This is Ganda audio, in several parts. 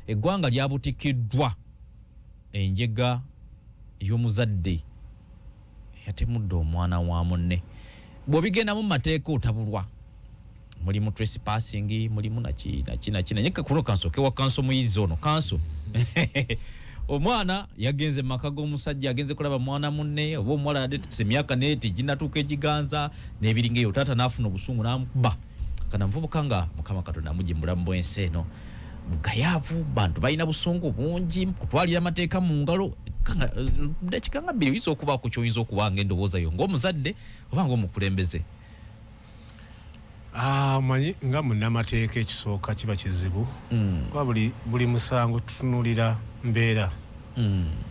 Eggwanga lyabutikiddwa enjega y'omuzadde eyatemudde omwana wa munne. Bw'obigendamu mu mateeka otabulwa, mulimu trespassing, mulimu naki naki naki. Naye kuno kansooke wa counsel muyizi ono. Counsel, omwana yagenze mu maka g'omusajja, agenze kulaba mwana munne oba omuwala yadde emyaka naye teginatuuka egiganza n'ebiringa eyo. Taata n'afuna obusungu n'amukuba kana muvubuka nga Mukama Katonda amugye mu bulamu bw'ensi eno. Bugayaavu, bantu balina busungu bungi, kutwalira amateeka mu ngalo. Dakika nga 2 oyinza okubaako kyoyinza okuba nga endowooza yo ng'omuzadde oba ng'omukulembeze. Ah, omanyi nga munnamateeka ekisooka kiba kizibu kuba buli musango tutunuulira mbeera,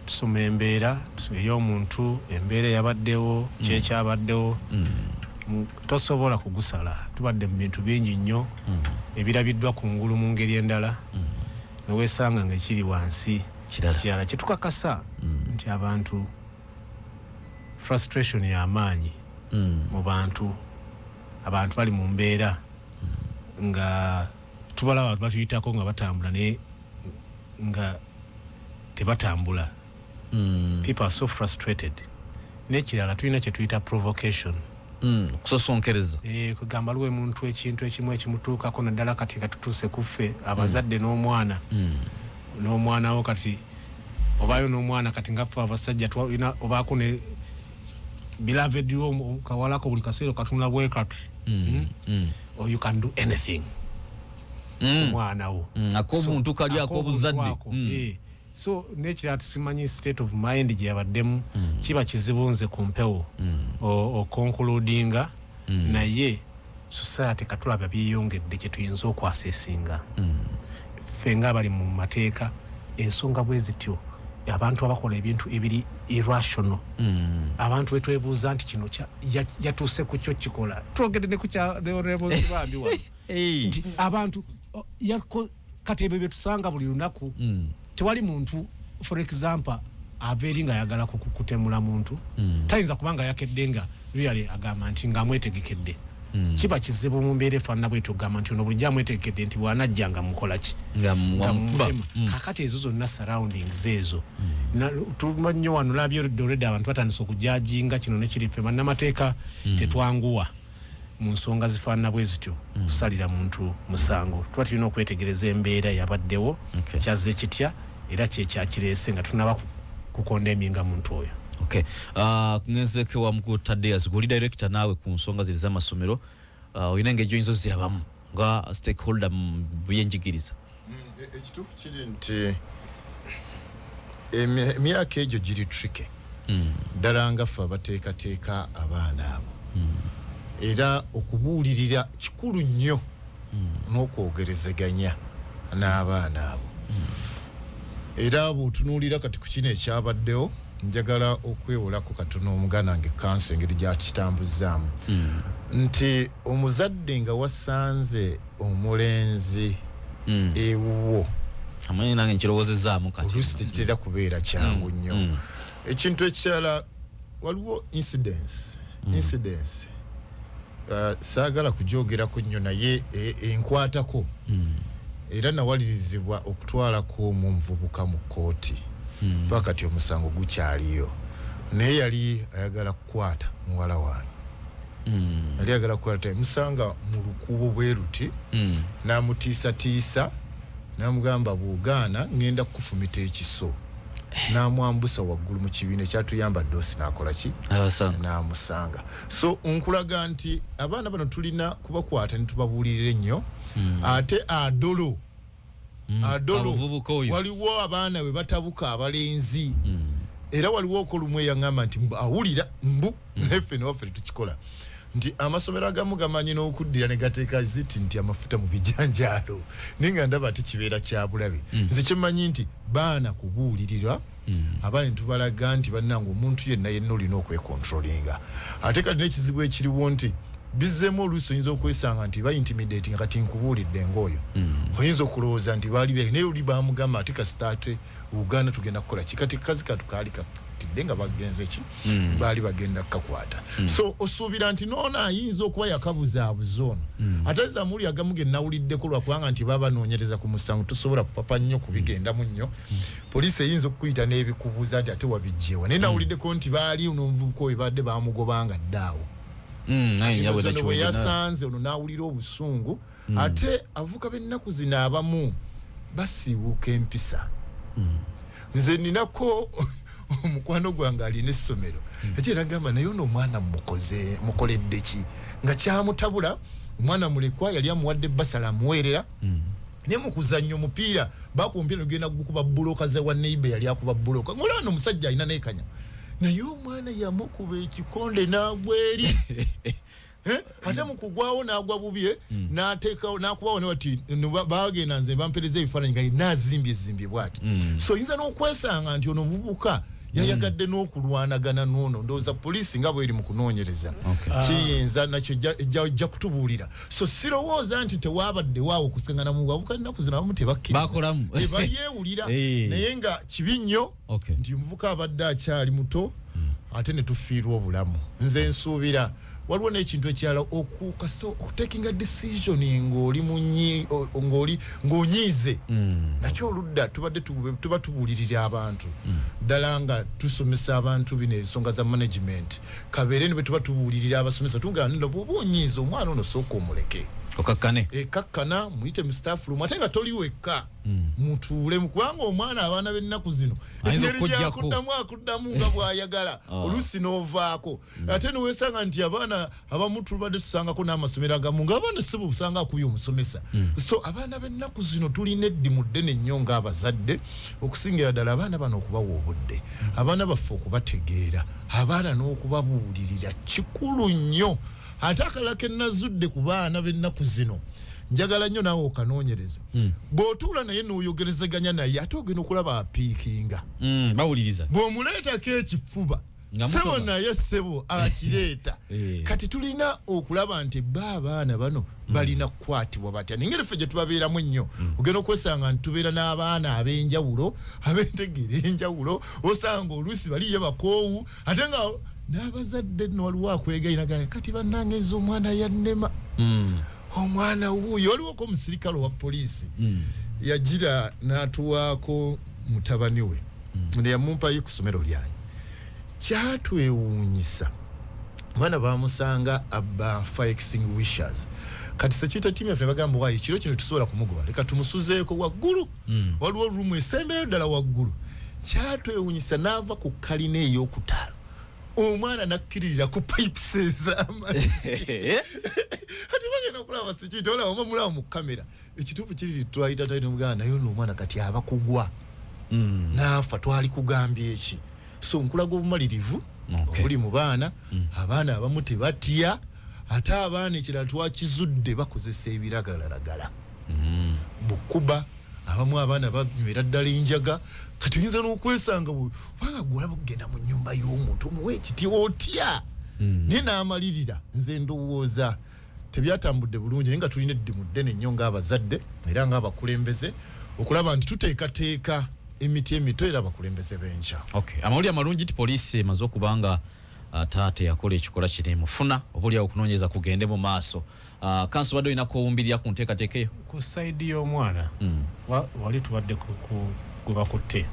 tusoma embeera ey'omuntu, embeera eyabaddewo, kyekyabaddewo. Tosobola kugusala. Tubadde mu bintu bingi nnyo ebirabiddwa ku ngulu mu ngeri endala, newesanga nga ekiri wansi kirala. Kirala kyetukakasa nti abantu, frustration y'amaanyi mu bantu. Abantu bali mu mbeera nga tubalaba batuyitako nga batambula, naye nga tebatambula. People are so frustrated. N'ekirala, tulina kye tuyita provocation. Kusosonkereza. Eh, kugamba aliwo omuntu ekintu ekimu ekimutuukako, naddala kati nga tutuuse ku ffe abazadde n'omwana wo. Kati obaayo n'omwana, kati nga ffe abasajja obaako ne beloved wo kawalako, buli kaseera okatunula bwe kati. Or you can do anything omwana wo. Ak'obuntu kali ak'obuzadde. Ak'obuntu ako, eh. So nekirala, tusimanyi state of mind gye yabaddemu. Kiba kizibu nze ku mpewo oconcludinga, naye society katulaba byeyongedde kyetuyinza okwassessinga ffe ngaabali mu mateeka. Ensonga bwe zityo, abantu abakola ebintu ebiri irrational, abantu betwebuuza nti kino yatuuse ku kyo kikola. Twogedde ne ku kya the honorable Nsibambi wano nti abantu kati ebyo byetusanga buli lunaku. Tewali muntu, for example, ava eri ng'ayagala kutemula muntu, tayinza kuba nga yakedde nga really agamba nti ng'amwetegekedde. Kiba kizibu mu mbeera efaanana bwetyo okugamba nti ono bulijjo amwetegekedde nti bw'anajja nga mukola ki, nga nga wamukuba. Mutema. Kakati ezo zonna surroundings ezo. Tumanyi nnyo wano labye already abantu batandise okujudginga kino nekiri. Ffe bannamateeka tetwanguwa mu nsonga zifaanana bwe zityo kusalira muntu musango. Tuba tulina okwetegereza embeera yabaddewo, kyazze kitya era kyekyakireese, nga tunaba kucondemninga muntu oyo. Okay. Ngenzeko wa mukulu Tadeus, guli director naawe ku nsonga ziri z'amasomero. Olina engeri gy'oyinza ozirabamu nga stakeholder mu byenjigiriza? Ekituufu kiri nti emyaka egyo giri tricky ddala nga ffe abateekateeka abaana abo, era okubuulirira kikulu nnyo n'okwogerezeganya n'abaana abo. Era bw'otunuulira kati ku kino ekyabaddewo, njagala okwewolako katono omuganda wange counsel engeri gyakitambuzaamu nti omuzadde nga wasanze omulenzi ewuwo, Amanyi nange nkirowoozezaamu kati. Oluusi tekitera kubeera kyangu nnyo. Ekintu ekirala, waliwo incidence, saagala kugyogerako nnyo, naye enkwatako era nawalirizibwa okutwalako omuvubuka mu kkooti. Paka kati omusango gukyaliyo, naye yali ayagala kukwata muwala wange. Yali ayagala kukwata, musanga mu lukuubo bwe luti, n'amutiisatiisa n'amugamba, "Bw'ogaana ŋŋenda kukufumita ekiso," n'amwambusa waggulu mu kibiina ekyatuyamba doosi n'akola ki? Abasanga. N'amusanga. So nkulaga nti abaana bano tulina kubakwata ne tubabuulirira ennyo. Ate adolo adolo Kabuvubuka oyo. Waliwo abaana bwe batabuka, abalenzi, era waliwo okolumu eyaŋŋamba nti mbu awulira mbu naffe newaffe tetukikola, nti amasomero agamu gamanyi n'okuddira ne gateeka ziti nti amafuta mu bijanjaalo, naye nga ndaba ate kibeera kya bulabe. Nze kyemmanyi nti baana kubuulirirwa abaana ne tubalaga nti bannange, omuntu yenna yenna olina okwecontrollinga. Ate kati n'ekizibu ekiriwo nti Bizzeemu oluusi oyinza okwesanga nti baintimidating. Kati nkubuulidde ngaoyo oyinza okulowooza nti baali naye oli bamugamba ate kasita ate Uganda tugenda kukola ki? Kati kazi katu kaali katidde nga bagenze ki, baali bagenda kukakwata. So osuubira nti noono ayinza okuba yakabuzaabuza ono. Ate nze amawulire agamu ge nawuliddeko, lwakubanga nti baba banoonyereza ku musango, tosobola kupapa nnyo kubigendamu nnyo. Poliisi eyinza okukuyita n'ebikubuuza nti ate wabijjewa, naye nawuliddeko nti baali n'omuvubuka oyo badde bamugobanga ddaawo. Naye Kino yabwe zino bwe nakiwulidde yasanze ono n'awulira obusungu. Ate abavubuka b'ennaku zino abamu basiiwuuka empisa. Nze ninako omukwano gwange alina essomero, eki nagamba naye ono omwana mukoze mukoledde ki nga kyamutabula? Omwana mulekwa, yali amuwadde basala amuweerera, naye mu kuzannya omupiira bakuba omupiira negenda gukuba buloka ze wa neighbor, yali akuba buloka ngaolaba omusajja alina nekanya, naye omwana yamukuba ekikonde n'agwa eri. Eh, ate mu kugwawo n'agwa bubye n'ateekawo n'akubawo ne bati ne bagenda nze bampereza ebifaananyi nga yenna azimbye zimbye bw'ati. So oyinza n'okwesanga nti ono omuvubuka yayagadde n'okulwanagana n'ono. Ndowooza poliisi nga bweri mu kunoonyereza kiyinza nakyo ejja kutubuulira. So sirowooza nti tewabadde waawo kusengana mu bavubuka ennaku zino abamu tebakkiriza. Bakolamu. Eh, bayeewulira. Naye nga kibi nnyo nti omuvubuka abadde akyali muto ate ne tufiirwa obulamu. Nze nsuubira waliwo n'ekintu ekirala, kasita okutakinga decision ng'oli munyi ng'oli ng'onyiize nakyo oludda tubadde tuba tubuulirira abantu ddala nga tusomesa abantu bino ensonga za management, kabeere ne bwe tuba tubuulirira abasomesa tugamba nno bw'oba onyiiza omwana ono sooka omuleke. Okakkane. Ekakkana, muyite mu staff room ate nga toli wekka, mutuule, kubanga omwana abaana b'ennaku zino Ayinza engeri okukuggyako. gyakuddamu akuddamu nga bw'ayagala. Oluusi n'ovaako ate niwesanga nti abaana abamu tubadde tusangako n'amasomero agamu ng'abaana sebo osanga akubye omusomesa. So abaana b'ennaku zino tulina eddimu ddene nnyo ng'abazadde, okusingira ddala abaana bano okubawa obudde, abaana baffe okubategeera, abaana n'okubabuulirira kikulu nnyo. Ate akalala ke nazudde ku baana b'ennaku zino, njagala nnyo naawe okanoonyereza, bw'otuula naye n'oyogerezeganya naye ate ogenda okulaba apiikinga. Bawuliriza. Bw'omuleetako ekifuba Nga sebo mutoba. Naye sebo akireeta. Kati tulina okulaba nti ba abaana bano balina kukwatibwa batya, nengeri ffe gye tubabeeramu ennyo. Ogenda okwesanga nti tubeera n'abaana ab'enjawulo, ab'entegeera enjawulo, osanga oluusi baliyo bakoowu ate nga n'abazadde nno waliwo akwegayinaga kati bannange nze omwana yannema. Omwana wuuyo waliwoko omusirikale owa poliisi yagira n'atuwaako mutabani we neyamumpayo ku ssomero lyange. Kyatwewuunyisa, omwana bamusanga abba fire extinguishers. Kati security team yaffe ne bagamba, waayo ekiro kino tusobola kumugoba, leka tumusuzeeko waggulu. Waliwo room esemberayo ddala waggulu. Kyatwewuunyisa n'ava ku kalina ey'okutaano omwana nakkiririra ku pipes ez'amazzi. Kati bagenda okulaba security olaba oba mulaba mu kamera, ekituufu kiri twayita talina omuganda naye ono omwana kati aba kugwa n'afa twali kugambye eki. So nkulaga obumalirivu obuli mu baana. Abaana abamu tebatya, ate abaana ekirala twakizudde bakozesa ebiragalalagala bukuba, abamu abaana banywera ddala enjaga. Kati oyinza n'okwesanga kubanga gwe olaba okugenda mu nyumba y'omuntu omuwa ekitiibwa otya naye n'amalirira. Nze ndowooza tebyatambudde bulungi, naye nga tulina eddimu ddene nnyo ng'abazadde era ng'abakulembeze okulaba nti tuteekateeka emiti emito era abakulembeze b'enkya. Okay. Amawulire amalungi nti poliisi emaze okuba nga taata yakola ekikolwa kino emufuna, oba oliawo okunoonyereza kugende mu maaso. Kanso badde olina kwowumbirira ku nteekateeka eyo. Ku side y'omwana wali tubadde gwe bakutte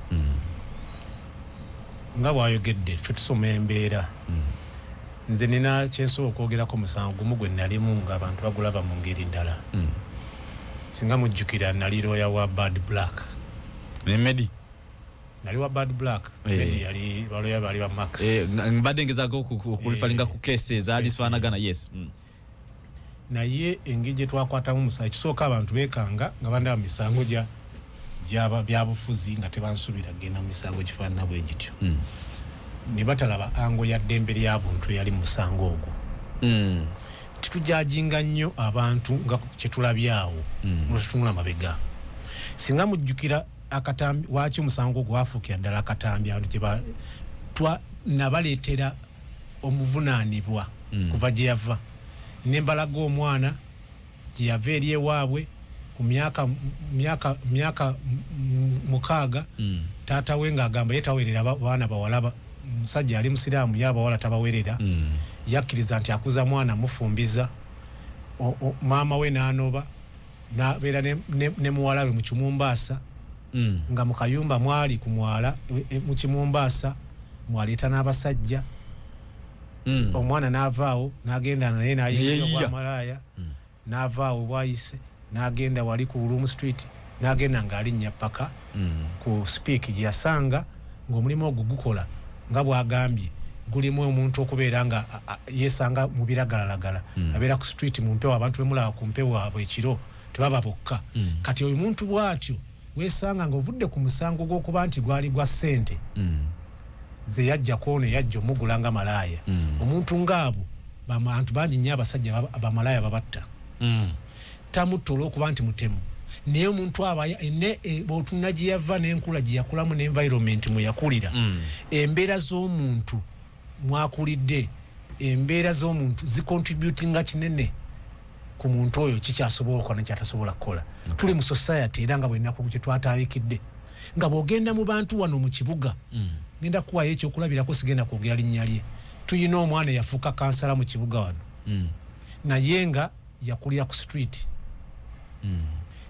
nga bwayogedde, ffe tusoma embeera. Nze nina kyensobola okwogerako, musango gumu gwe nalimu ng'abantu bagulaba mu ngeri ndala. Singa mujjukira, nali lawyer wa Bad Black. Ne Medi. Nali wa Bad Black. Medi yali baloya baali ba Max. Eh, mbadde ngezaako okureferringa ku case ezaali zifaanagana, yes. Naye engeri gye twakwatamu omusango, ekisooka abantu beekanga nga bandaba mu misango byabufuzi nga tebansuubira kugenda mu misango gifaanana bwe gityo, ne batalaba angle ya ddembe lya buntu eyali mu musango ogwo. Titujajinga nnyo abantu nga kyetulabye awo mutetunula mabega. Singa mujjukira akatambi, waki omusango ogwo gwafuukira ddala akatambi, abantu gye nabaleetera omuvunaanibwa kuva gye yava. Ne mbalaga omwana gye yava eri ewaabwe ku myaka 6. Taata we ng'agamba ye tawerera baana bawala. Musajja ali musiraamu, ye abawala tabawerera. Yakkiriza nti akuza mwana mufumbiza. Maama we n'anoba nabeera ne muwala we mu Kimumbaasa, nga mu kayumba mwali ku mwala mu Kimumbaasa mwaleeta n'abasajja. Omwana n'avaawo n'agenda naye n'ayingira Neyeyiya. obwamalaaya. N'avaawo bwayise n'agenda wali ku Room Street, n'agenda ng'alinnya paka ku Speke gye yasanga ng'omulimu ogwo gukola nga bw'agambye gulimu omuntu okubeera nga yeesanga mu biragalalagala. Abeera ku street mu mpewo, abantu bemulaba ku mpewo abo ekiro tebaba bokka. Kati oyo muntu bw'atyo weesanga ng'ovudde ku musango gw'okuba nti gwali gwa ssente ze yajja kwono yajja omugula nga malaaya. Omuntu ng'abo, bantu bangi nnyo abasajja bamalaaya babatta. Tamutta olw'okuba nti mutemu, naye omuntu aba ne bw'otunula gye yava n'enkula gye yakulamu n'environment mwe yakulira, embeera z'omuntu mwakulidde, embeera z'omuntu zicontributinga kinene ku muntu oyo kikyasobola okukola nekyatasobola kukola. Tuli mu society era nga bwenaku gye twatandikidde nga bw'ogenda mu bantu wano mu kibuga, ngenda kuwayo ekyokulabirako, sigenda kwogera linnya lye. Tuyina omwana eyafuuka kansala mu kibuga wano, naye nga yakulira ku street.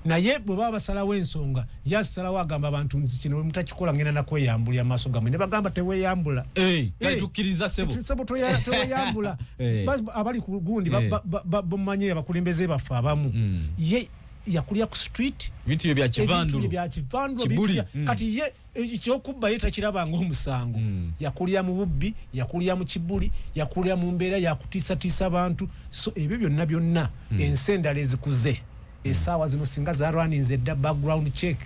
Naye bwe baba basalawo ensonga, yasalawo agamba abantu nti kino bwe mutakikola ngenda nakweyambulira maaso gammwe, ne bagamba teweeyambula. Kale, tukkiriza ssebo. Sebo, teweyambula. Abali ku gundi bamanyi abakulembeze baffe abamu. Ye yakulira ku street. Ebintu bye bya Ebintu kivandulo. bye bya kivandulo. Kibuli. Bintu kati ye ekyokubba ye takiraba ng'omusango. Yakulira mu bubbi, yakulira mu kibuli, yakulira mu mbeera yakutiisatiisa abantu. So ebyo byonna byonna, ensi endala ezikuze esaawa zino singa zalwaninze edda background check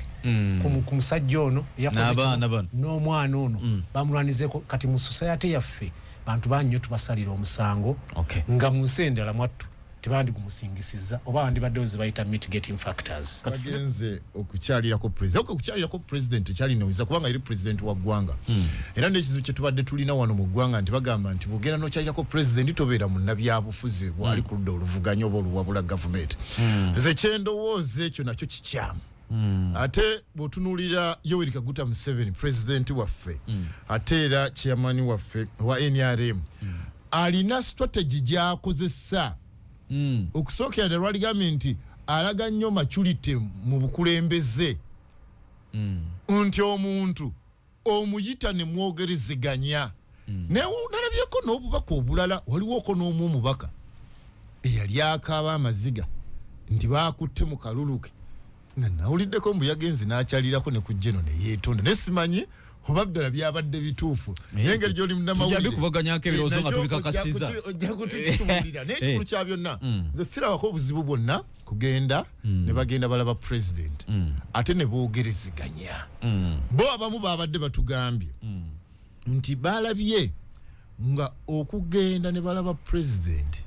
ku musajja ono eyakoze N'abaana kino, bano. n'omwana ono bamulwanizeko. Kati mu society yaffe bantu bangi nnyo tubasalira omusango nga mu nsi endala mwattu tebandigumusingisizza oba wandibaddewo ze bayita mitigating factors. Bagenze okukyalirako president. Okukyalirako president tekyalina kubanga eri president wa ggwanga, era n'ekizibu kye tubadde tulina wano mu ggwanga nti bagamba nti bwogenda n'okyalirako president tobeera munnabyabufuzi bwali ku ludda oluvuganya oba oluwabula gavumenti. Nze kyendowooza ekyo nakyo kikyamu. Ate bw'otunuulira Yoweri Kaguta Museveni, president waffe, ate era chairman waffe wa NRM, alina strategy gy'akozesa. Okusookera ddala lwaligambye nti alaga nnyo maturity mu bukulembeze, nti omuntu omuyita ne mwogerezeganya. Naye nalabyeko n'obubaka obulala, waliwoko n'omu omubaka eyali akaaba amaziga nti bakutte mu kalulu ke, nga nawuliddeko mbu yagenze n'akyalirako ne ku jeno ne yeetonda, naye simanyi oba ddala byabadde bituufu. Naye engeri gy'oli munnamawulire, Tujja bikubaganyako ebirowoozo nga nakyo tubikakasizza. Ojja kutubuulira. Naye ekikulu kya byonna, nze sirabako obuzibu bwonna kugenda ne bagenda balaba president ate ne boogerezeganya. Bo abamu babadde batugambye nti balabye nga okugenda ne balaba president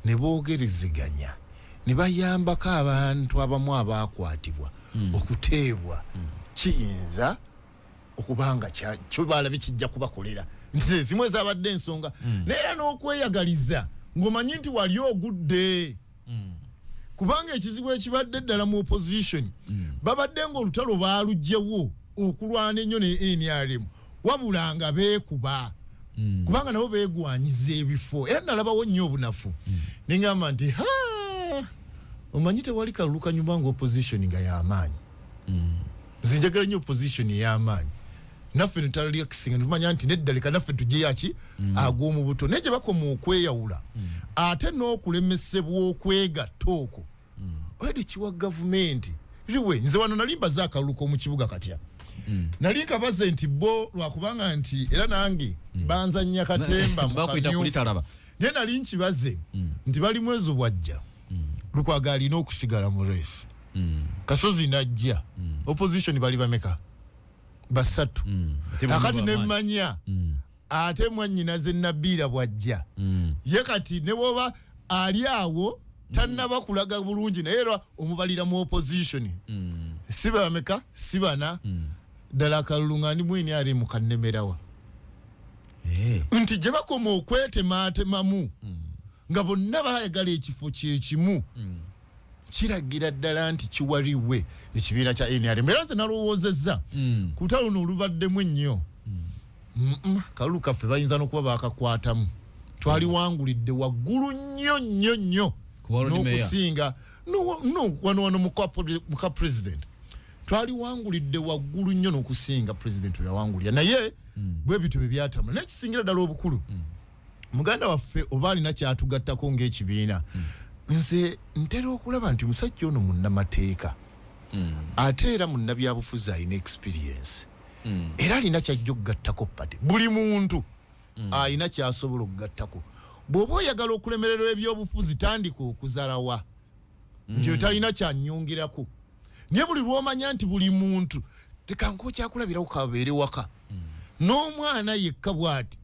ne boogerezeganya ne bayambako abantu abamu abakwatibwa okuteebwa, kiyinza okuba nga kyo balabye kijja kubakolera nti ezimu ezabadde ensonga. Naye era n'okweyagaliza ng'omanyi nti wali ogudde, kubanga ekizibu ekibadde ddala mu opposition, babadde ng'olutalo baalugyewo okulwana ennyo ne NRM, wabula nga beekuba kubanga nabo beegwanyiza ebifo. Era nalabawo nnyo obunafu, neŋŋamba nti ha, omanyi tewali kalulu kanyuma nga opposition nga y'amaanyi. Nze njagala nnyo opposition ey'amaanyi, naffe netalyakisinga netumanya nti nedda, leka naffe tugye ag'omu buto. Naye gye bakoma okweyawula ate n'okulemesebwa okwegatta okwo, edi kiwa gavumenti riwe. Nze wano nali mbaze akalulu k'omu kibuga katya, nali nkabaze nti bo lwakubanga nti era nange banzannya katemba mu Bakuyita kamyufu. kulitalaba. Naye nali nkibaze nti bali mwezi bwajja Lukwago alina okusigala mu race, Kasozi najja, opposition bali bameka? Basatu. Ate bonna Kakati bamaanyi. nemmanya ate mwannyinaze Nabiira bwajja ye kati ne bwoba ali awo tannaba kulaga bulungi, naye era omubalira mu opposition. Si bameka? Si bana ddala. Akalulu nga ndi mwini ali mu kannemerawa nti gye bakoma okwetematemamu. Nga bonna bayagala ekifo kyekimu, kiragira ddala nti kiwaliwe ekibiina kya NRM. Era nze nalowoozezza ku lutalo luno olubaddemu ennyo, kalulu kaffe bayinza n'okuba bakakwatamu, twaliwangulidde waggulu nnyo nnyo nnyo Ku bwa Lord Mayor. N'okusinga no wano muka president twaliwangulidde waggulu nnyo n'okusinga president we yawangulira. Naye bwe bityo bwe byatambula. Naye kisingira ddala obukulu, muganda waffe oba alina kyatugattako ng'ekibiina, nze ntera okulaba nti omusajja ono munnamateeka, ate era munnabyabufuzi, alina experience, era alina kyajja okugattako party. Buli muntu alina kyasobola okugattako. Bw'oba oyagala okulemererwa ebyobufuzi, tandika okuzalawa nti oyo talina kyanyongerako. Naye buli lwomanya nti buli muntu, leka nkuba kyakulabirawo, kabeere waka n'omwana yekka bw'ati,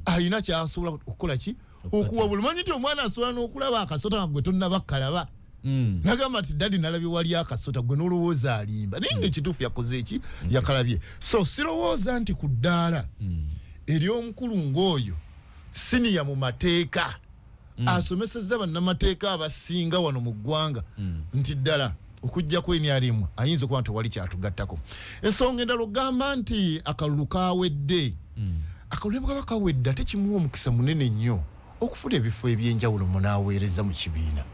alina kyasobola okukola ki, okuwa. Buli manyi nti omwana asobola n'okulaba akasota nga gwe tonnaba kalaba, nagamba nti, "Daddy, nalabye wali akasota," gwe n'olowooza alimba, naye nga ekituufu yakoze eki, yakalabye. So sirowooza nti ku ddaala ery'omukulu ng'oyo, siniya mu mateeka, asomesezza bannamateeka abasinga wano mu ggwanga, nti ddala okugjako NRM ayinza okuba nti tewali kyatugattako. Ensonga endala, ogamba nti akalulu kawedde. Akalulu ne bwekaba kawedde, ate kimuwa omukisa munene nnyo okufuna ebifo ebyenjawulo munaaweereza mu kibiina,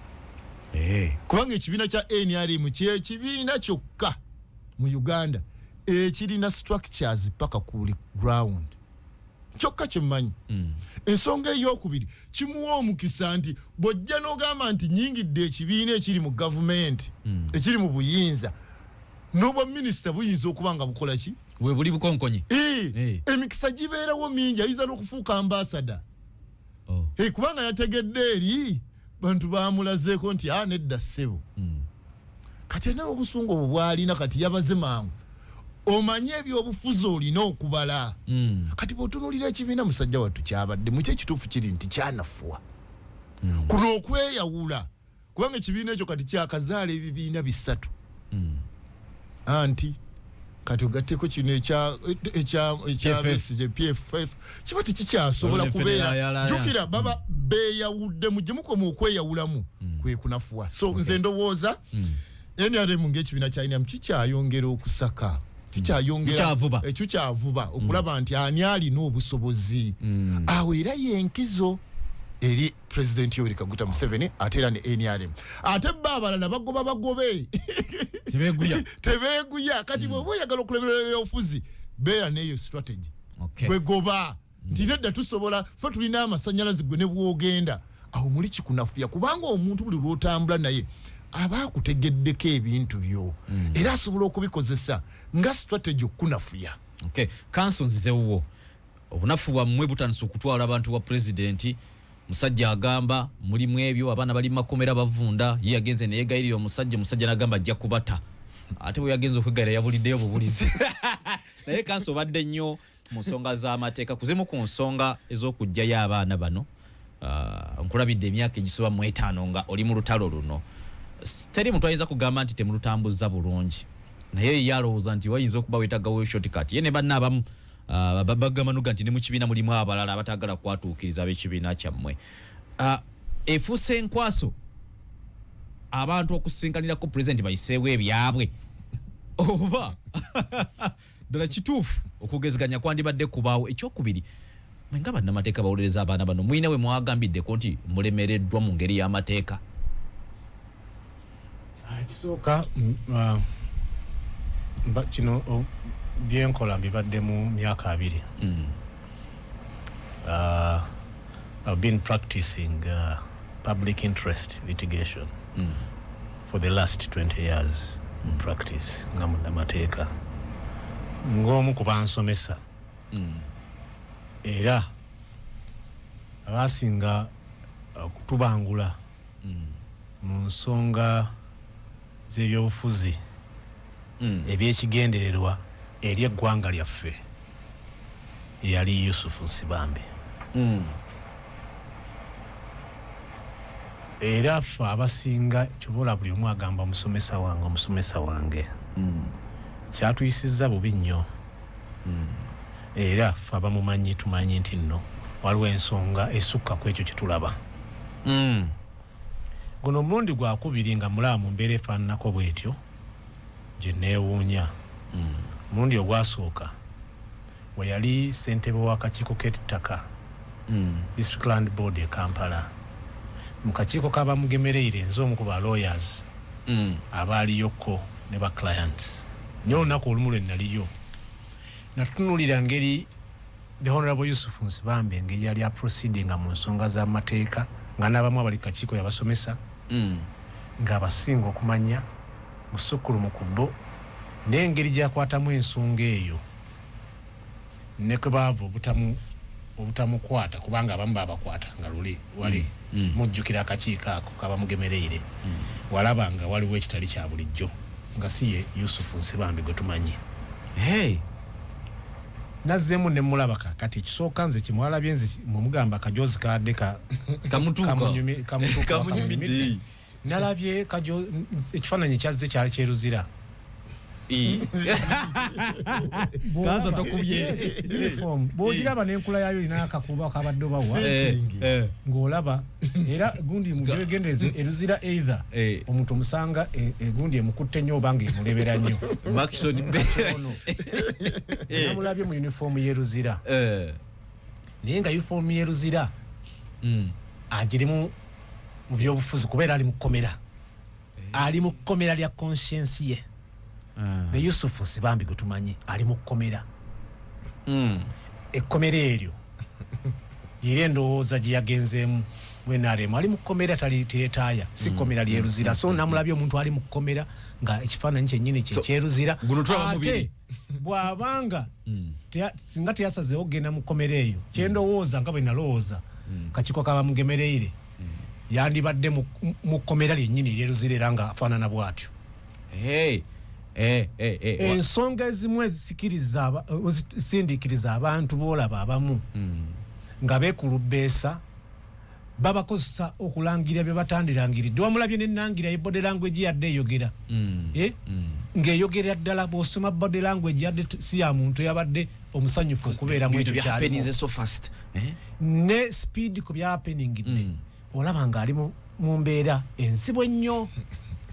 kubanga ekibiina kya NRM kyekibiina kyokka mu Uganda ekirina structures paka ku buli ground, kyokka kyemmanyi. Ensonga eyokubiri, kimuwa omukisa nti bw'ojja n'ogamba nti nyingidde ekibiina ekiri mu gavumenti, ekiri mu buyinza, n'obwa minisita buyinza okuba nga bukola ki? We buli bukonkonye. Emikisa gibeerawo mingi, ayinza n'okufuuka ambassador. Kubanga yategedde eri bantu bamulazeeko nti a nedda ssebo. Kati alina obusungu obwo bwalina, kati yabaze mangu. Omanye ebyobufuzi olina okubala. Kati bw'otunuulira ekibiina musajja wattu kyabadde muki, ekituufu kiri nti kyanafuwa kuno okweyawula, kubanga ekibiina ekyo kati kyakazaala ebibiina bisatu. Anti kati ogatteko kino ekya PFF. Besigye, PFF, kiba tekikyasobola Waliwo ne kubeera. Federal Alliance. Jjukira baba beeyawuddemu, gye mukoma okweyawulamu kwe kunafuwa. So nze ndowooza NRM ng'ekibiina kya NRM kikyayongera okusaka, kikyayongera Kikyavuba. Kikyavuba okulaba nti ani alina obusobozi awo. Era yenkizo eri President Yoweri Kaguta Museveni, ate era ne NRM. Ate bo abalala bagoba bagobe. Tebeeguya. Tebeeguya. Kati bw'oba oyagala okulemerera ebyobufuzi, beera n'eyo strategy. Bwegoba nti nedda, tusobola fe, tulina amasanyalaze, gwe ne bwogenda awo muli kikunafuya, kubanga omuntu buli lwotambula naye aba akutegeddeko ebintu byo, era asobola okubikozesa nga strategy okukunafuya. Okay, kanso nzizewuwo. Obunafu bwammwe butandise okutwala abantu wa pulezidenti. Musajja agamba mulimu ebyo, abaana bali makomera bavunda. Ye yagenze neyegayirira omusajja, omusajja nagamba ajja kubata, ate bwe yagenze okwegayira yabuliddeyo bubulizi. Naye kanso, obadde nnyo mu nsonga z'amateeka, kuzimu ku nsonga ez'okuggyayo abaana bano. Nkulabidde emyaka egisoba mu 50 nga oli mu lutalo luno. Teri muntu ayinza kugamba nti temulutambuza bulungi, naye ye alowooza nti wayinza okuba weetagawo shortcut. Ye ne banna abamu bagamba nuga nti ne mu kibiina mulimu abalala abatagala kwatuukiriza ab'ekibiina kyammwe. Efuuse enkwaso abantu okusinkanirako pulezidenti bayiseewo ebyabwe, oba ddala kituufu okugezeganya kwandibadde kubaawo? Ekyokubiri, mwe nga bannamateeka bawolereza abaana bano, mulina we mwagambiddeko nti mulemereddwa mu ngeri y'amateeka? Ekisooka, kino byenkola mbibadde mu myaka 20. I've been practicing public interest litigation for the last 20 years in practice nga munnamateeka. Ng'omu ku bansomesa era abasinga okutubangula mu nsonga z'ebyobufuzi ebyekigendererwa eri eggwanga lyaffe yali Yusufu Nsibambi. Era ffe abasinga kyobola buli omu agamba omusomesa wange, omusomesa wange. Kyatuyisizza bubi nnyo, era ffe abamumanyi tumanyi nti nno waliwo ensonga esukka ku ekyo kyetulaba. Guno omulundi gwakubiri nga mulaba mu mbeera efaananako bwetyo gye neewuunya. Omulundi ogwasooka we yali ssentebe w'akakiiko k'ettaka, District Land Board e Kampala, mu kakiiko k'abamugemereire, nze omu ku ba lawyers abaaliyokko ne ba clients. Naye olunaku olumu lwe naliyo, natunuulira ngeri the Honorable Yusuf Nsibambi engeri yali aproceedinga mu nsonga z'amateeka, nga n'abamu abali kakiiko yabasomesa, ng'abasinga okumanya musukkulumu ku bo, n'engeri gy'akwatamu ensonga eyo ne kwe baava obutamukwata, kubanga abamu babakwatanga luli wali. Mujjukira akakiiko ako kabamugemereire, walaba nga waliwo ekitali kya bulijjo, nga si ye Yusufu Nsibambi gwe tumanyi. Hey. Nazzeemu ne mulaba kakati. Ekisooka nze kimwalabye, nze mwemugamba kajozi kadde kamutuuka. Kamutuuka. Kamunyumidde. Kamunyumidde. Nalabye ekifaananyi kyazze kyali kyeruzira. Kanso tokubye. Yes, uniform. Bw'ogiraba n'enkula yaayo erina akakuubo akabadde obawa, Fitting. ng'olaba era gundi mubyegendereze eruzira either omuntu omusanga egundi emukutte nnyo oba nga emulebera nnyo. Maxon. Ono namulabye mu uniform y'eruzira, naye nga uniform y'eruzira agirimu mu byobufuzi, kubeera ali mu kkomera, ali mu kkomera lya conscience ye. Ne Yusufu Nsibambi gwe tumanyi ali mu kkomera. Ekkomera eryo era endowooza gye yagenzeemu mu NRM, ali mu kkomera, tali teetaaya, si kkomera lyeruzira. So namulabye omuntu ali mu kkomera nga ekifaananyi kyennyini kye So, kyeruzira. Guno tulaba Ate mubiri. bw'abanga singa teyasazeewo kugenda mu kkomera eyo, kyendowooza nga bwe nalowooza kakiiko kabamugemereire, yandibadde mu kkomera lyennyini eryeruzira era nga afaanana bw'atyo. Hey. Eh, eh, eh. Ensonga ezimu ezisikiriza ezisindiikiriza abantu boolaba abamu nga beekulubeesa, babakozesa okulangira bye batandirangiridde. Wamulabye nenangira ye body language yadde eyogera. Eh? Ng'eyogera ddala, bw'osoma body language yadde si ya muntu yabadde omusanyufu okubeeramu Bintu ekyo bya happeninze kyalimu. so fast. Eh? Ne speed ku byahappeningidde, olaba ng'ali mu mbeera enzibu ennyo.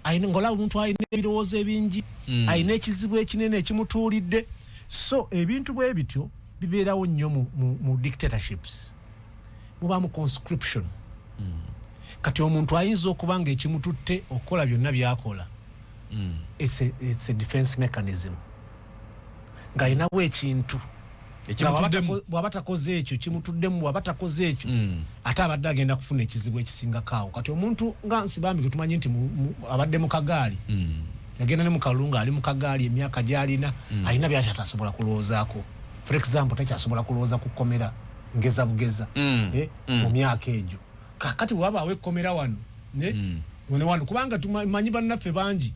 Ng'olaba omuntu alina ebirowoozo ebingi, alina ekizibu ekinene ekimutuulidde. So ebintu bwe bityo bibeerawo nnyo mu dictatorships, mubaamu conscription. Kati omuntu ayinza okuba nga ekimututte okukola byonna byakola, it's a defense mechanism, ng'alinawo ekintu. Ekimutuddemu. Bw'aba takoze ekyo kimutuddemu, bw'aba takoze ekyo, ate abadde agenda kufuna ekizibu ekisingako awo. Kati omuntu nga Nsibambi gwe tumanyi nti abadde mu kagaali, yagenda ne mu kalulu ng'ali mu kagaali, emyaka gy'alina, alina byaki atasobola kulowoozaako. For example, takyasobola kulowooza ku kkomera, ngeza bugeza. Eh, mu myaka egyo kakati bwewabaawo ekkomera wano ne ne wano, kubanga tumanyi bannaffe bangi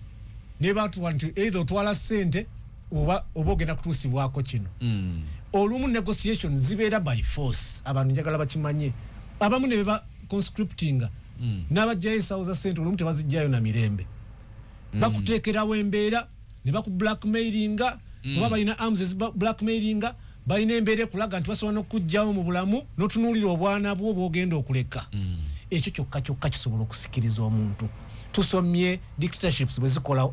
ne batuwa nti either otwala ssente oba ogenda kutuusibwako kino. Olumu negotiation zibeera by force. Abantu njagala bakimanye, abamu ne beba conscriptinga n'abajjayo ensawo za ssente, olumu tebazijjayo na mirembe. Bakuteekerawo embeera ne bakublackmailinga, oba balina arms ezi blackmailinga, balina embeera ekulaga nti basobola n'okugjawo mu bulamu n'otunuulira obwana bwo bwogenda okuleka. Ekyo kyokka kyokka kisobola okusikiriza omuntu. Tusomye dictatorships bwe zikola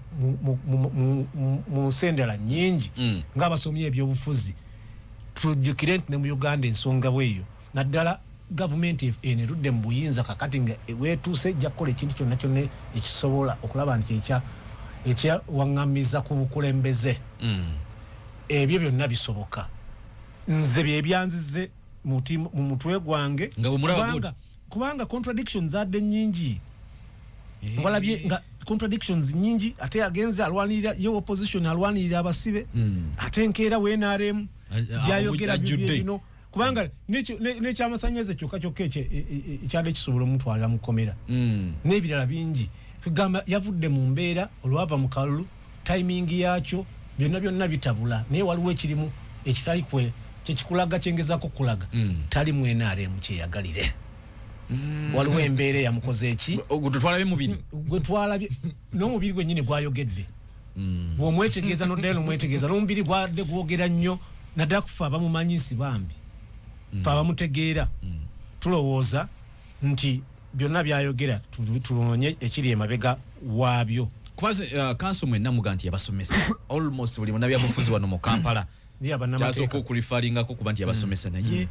mu nsi endala nnyingi. Ng'abasomye ebyobufuzi, tujjukire nti ne mu Uganda ensonga bweyo, naddala gavumenti eno erudde mu buyinza kakati nga weetuuse, ejja kukola ekintu kyonna kyonna ekisobola okulaba nti ekyawaŋŋamiza ku bukulembeze. Ebyo byonna bisoboka. Nze byebyanzize mu mutwe gwange. Nga bwe mulaba Kubanga bw'oti. Kubanga contradictions zadde nnyingi. Walabye nga contradictions nyingi, ate agenze alwanirira ye opposition, alwanirira abasibe, ate enkeera we NRM byayogera ajjudde. bino. Kubanga n'ekyamasanyalaze kyokka kyokka ekyo ekyadde kisobola omutwalira mu kkomera, n'ebirala bingi. Kugamba yavudde mu mbeera olwava mu kalulu, timing yakyo byonna byonna bitabula, naye waliwo ekirimu ekitali kwe kyekikulaga, kyengezako kulaga. Tali mu NRM kyeyagalire, waliwo embeera eyamukoze eki. Ogwo twalabye mubiri. Gwe twalabye n'omubiri gwennyini gwayogedde. Bw'omwetegeeza noddayo nomwetegeeza, n'omubiri gwadde gwogera nnyo, naddala kufe abamumanyi Nsibambi, fe abamutegeera, tulowooza nti Byonna byayogera tulonye ekiri emabega waabyo. Kuba kanso mwenna muga nti yabasomesa, almost buli munnabyabufuzi wano mu Kampala kyasooka okureferringako kuba nti yabasomesa, naye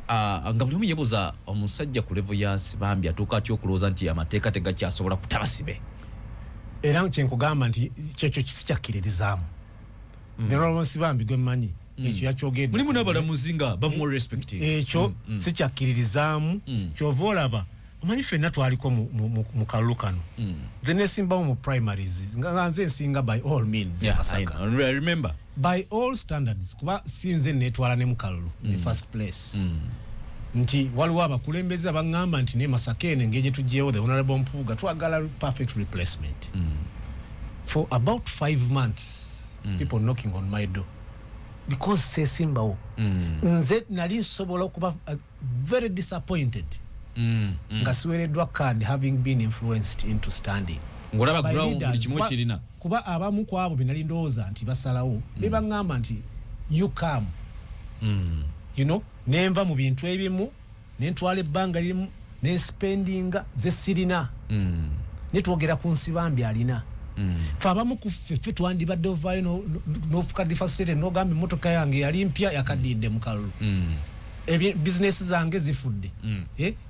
nga buli omu yebuuza, omusajja ku level ya Nsibambi atuuka atya okulowooza nti amateeka tegakyasobola kutabasibe? Era kyenkugamba nti kyekyo sikyakkiririzaamu. Honorable Nsibambi gwe mmanyi, ekyo yakyogedde. Mulimu n'abalamuzi nga bamuwa respect. Ekyo sikyakkiririzaamu. Kyova olaba, omanyi ffenna twaliko mu kalulu kano. Nze nesimbawo mu primaries nga nze nsinga by all means. Yeah, I Masaka. know. I remember. By all standards, kuba si nze netwala ne mu kalulu in the first place, nti waliwo abakulembeze abaŋŋamba nti ne Masaka eno engeri gye tuggyewo the Honorable Mpuuga, twagala perfect replacement. For about 5 months, people knocking on my door because seesimbawo. Nze nali nsobola okuba very disappointed nga siweereddwa card, having been influenced into standing Ng'olaba by ground leaders. Buli kimu kirina. Kuba abamu ku abo be nali ndowooza nti basalawo be baŋŋamba nti you come, nenva mu bintu ebimu, nentwala ebbanga limu, nenspendinga ze sirina. Ne twogera ku Nsibambi alina. Fe abamu ku ffe, ffe twandibadde ovaayo n'ofuka devastated, n'ogamba emmotoka yange yali mpya yakaddiidde mu kalulu. Bizinesi zange zifudde.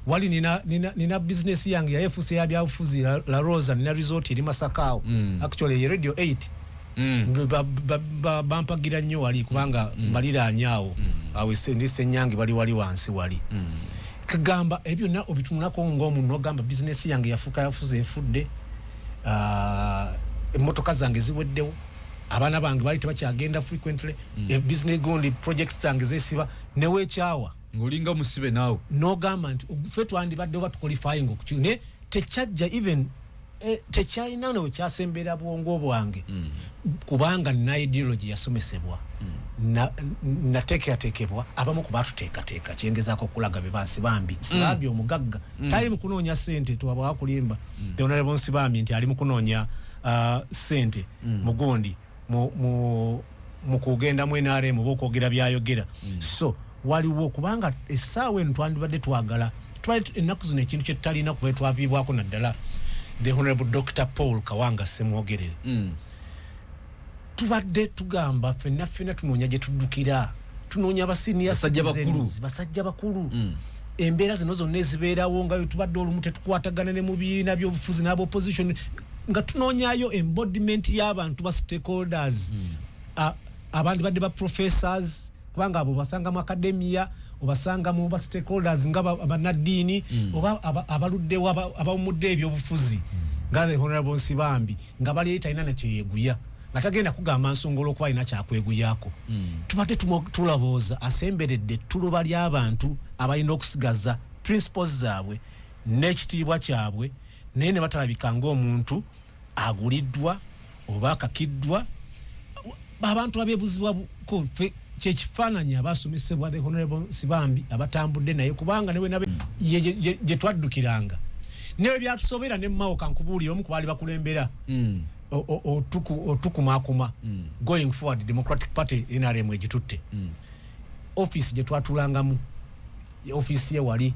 Wali nina bizinesi yange yali efuuse ya byabufuzi, La Rosa, nina resort eri Masaka awo. Actually ye Radio 8. Bampagira nnyo wali kubanga mbaliraanye awo. Awo ndi Ssenyange, bali wali wansi wali. Kagamba ebyo byonna obitunulako ng'omuntu n'ogamba bizinesi yange yafuuka yafuze efudde. Emmotoka zange ziweddewo, abaana bange bali tebakyagenda frequently, business gundi project zange zesiba neweekyawa. Ng'olinga musibe naawe. N'ogamba nti ffe twandibadde oba tuqualifying okuki, ne tekyajja even tekyalina newe kyasembera bwongo bwange, kubanga nina ideology yasomesebwa, nateekateekebwa abamu ku batuteekateeka. Kyengezaako okulaga be bansibambi. Nsibambi omugagga tali mu kunoonya ssente, twabwa kulimba. The Honorable Nsibambi nti ali mu kunoonya ssente mugundi mu kugenda mu NRM oba okwogera byayogera. So waliwo kubanga essaawa eno twandibadde twagala twali ennaku zino ekintu kye tutalina kuba twaviibwako naddala the Honorable Dr Paul Kawanga Semwogerere. Tubadde tugamba ffenna ffenna tunoonya gye tuddukira, tunoonya abasenior Basajja bakulu. citizens, basajja bakulu. Embeera zino zonna ezibeerawo nga bwe tubadde olumu tetukwatagana ne mu bibiina byobufuzi n'aba opposition, nga tunoonyayo embodiment y'abantu ba stakeholders, abandi badde ba professors, kubanga abo obasanga mu academia, obasanga mu ba stakeholders nga bannaddiini oba abaluddewo, abawumudde ebyobufuzi nga the Honorable Nsibambi, nga bali talina nakyeyeguya, nga tagenda kugamba nsonga olwokuba alina kyakweguyako. Tubadde tulabooza asemberedde ettuluba ly'abantu abalina okusigaza principles zaabwe n'ekitiibwa kyabwe, naye ne batalabika ng'omuntu aguliddwa oba akakiddwa. Abantu abeebuzibwako ffe kyekifaananyi abasomesebwa the Honorable Nsibambi abatambudde naye, kubanga newe nabe gye twaddukiranga newe byatusobera ne Mao. Kankubuulire, omu ku baali bakulembera otukumakuma going forward Democratic Party NRM egitutte, office gye twatulangamu, ofiisi ye wali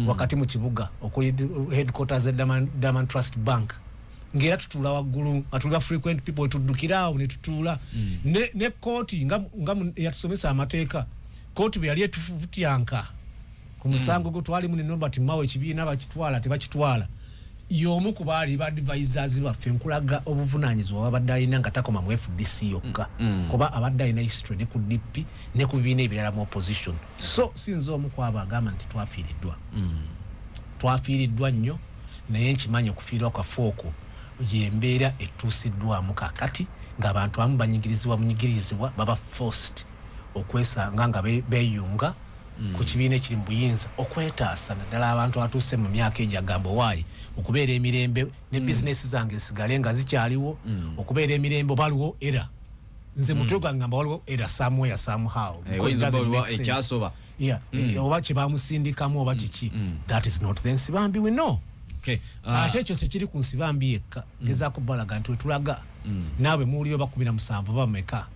wakati mu kibuga okuli headquarters ya Diamond Trust Bank, ng'era tutuula waggulu nga tuli ba frequent people, tuddukira awo ne tutuula. Ne kooti nga yatusomesa amateeka, kooti bwe yali etufutyanka ku musango gwe twalimu ne Norbert Mao, ekibiina bakitwala tebakitwala, y'omu ku baali ba advisors baffe. Nkulaga obuvunaanyizibwa babadde alina nga takoma mu FDC yokka, kuba abadde alina history ne ku DP ne ku bibiina ebirala mu opposition. So sinza omu ku abo agamba nti twafiiriddwa, twafiiriddwa nnyo, naye nkimanyi okufiirwa kwaffe okwo yembeera etuusiddwamu kakati ng'abantu abamu banyigirizibwa bunyigirizibwa, baba forced okwesanga nga beeyunga ku kibiina ekiri mu buyinza okwetaasa, naddala abantu abatuuse mu myaka egyo agamba owaayi okubeera emirembe ne bizinesi zange nsigale nga zikyaliwo, okubeera emirembe oba waliwo era nze mutwe gwange ngamba waliwo era somewhere somehow Eh, because it oyinza doesn't okuba make sense. ekyasoba. Yeah, oba kyebamusindikamu oba kiki, that is not the Nsibambi we know. Okay. Ate ekyo tekiri ku Nsibambi yekka. Ngezaako balaga nti wetulaga naawe muwulire oba 17 bameka,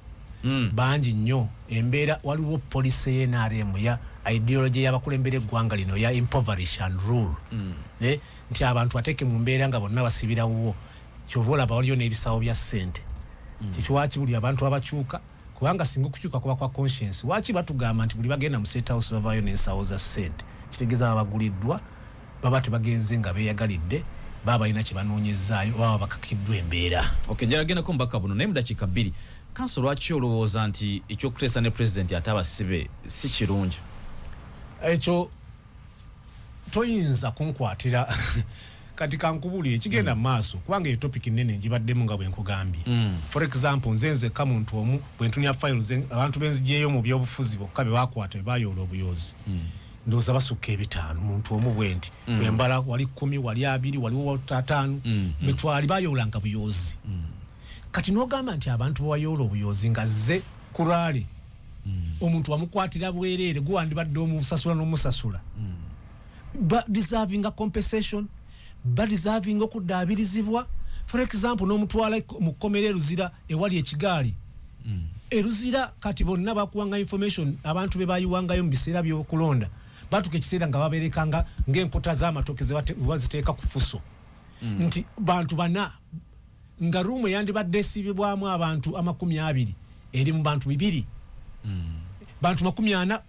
bangi nnyo. Embeera waliwo policy ye NRM ya Ideology y'abakulembera eggwanga lino ya impoverish and rule, nti abantu bateeke mu mbeera nga bonna basibirawo. Kyova olaba waliyo n'ebisawo bya ssente. Kyekiwaki buli abantu abakyuka, kubanga singa okukyuka kuba kwa conscience, waki batugamba nti buli bagenda mu State House bavaayo n'ensawo za ssente? Kitegeeza babaguliddwa, baba tebagenze nga beeyagalidde, baba balina kye banoonyezaayo, baba bakakiddwa embeera. Okay, njala gendako mubaka buno, naye mu dakiika 2, kanso, lwaki olowooza nti ekyokuteesa ne pulezidenti ate abasibe si kirungi? Ekyo toyinza kunkwatira kati. Kankubuulire ekigenda mu maaso, kubanga eyo topic nene ngibaddemu nga bwe nkugambye. For example, nze nzekka muntu omu bwe ntunya files, abantu benzijeeyo mu byobufuzi bokka be bakwata, be bayoola obuyoozi, ndowooza basukka 50. Muntu omu bwe nti bwe mbala, wali 10, wali 20, waliwo 50 betwali bayoolanga buyoozi. Kati n'ogamba nti abantu bewayoola obuyoozi nga zze ku rally, omuntu wamukwatira bwereere, guwandibadde omusasula n'omusasula, ba deservinga compensation, ba deservinga okuddaabirizibwa. For example, n'omutwala mu kkomera eruzira ewali ekigaali eruzira. Kati bonna bakuwanga information, abantu be bayiwangayo mu biseera by'okulonda batuka ekiseera nga baberekanga ng'enkota z'amatooke baziteeka ku fuso, nti bantu bana, nga room eyandibadde esibibwamu abantu 20 eri mu bantu bibiri, bantu 40,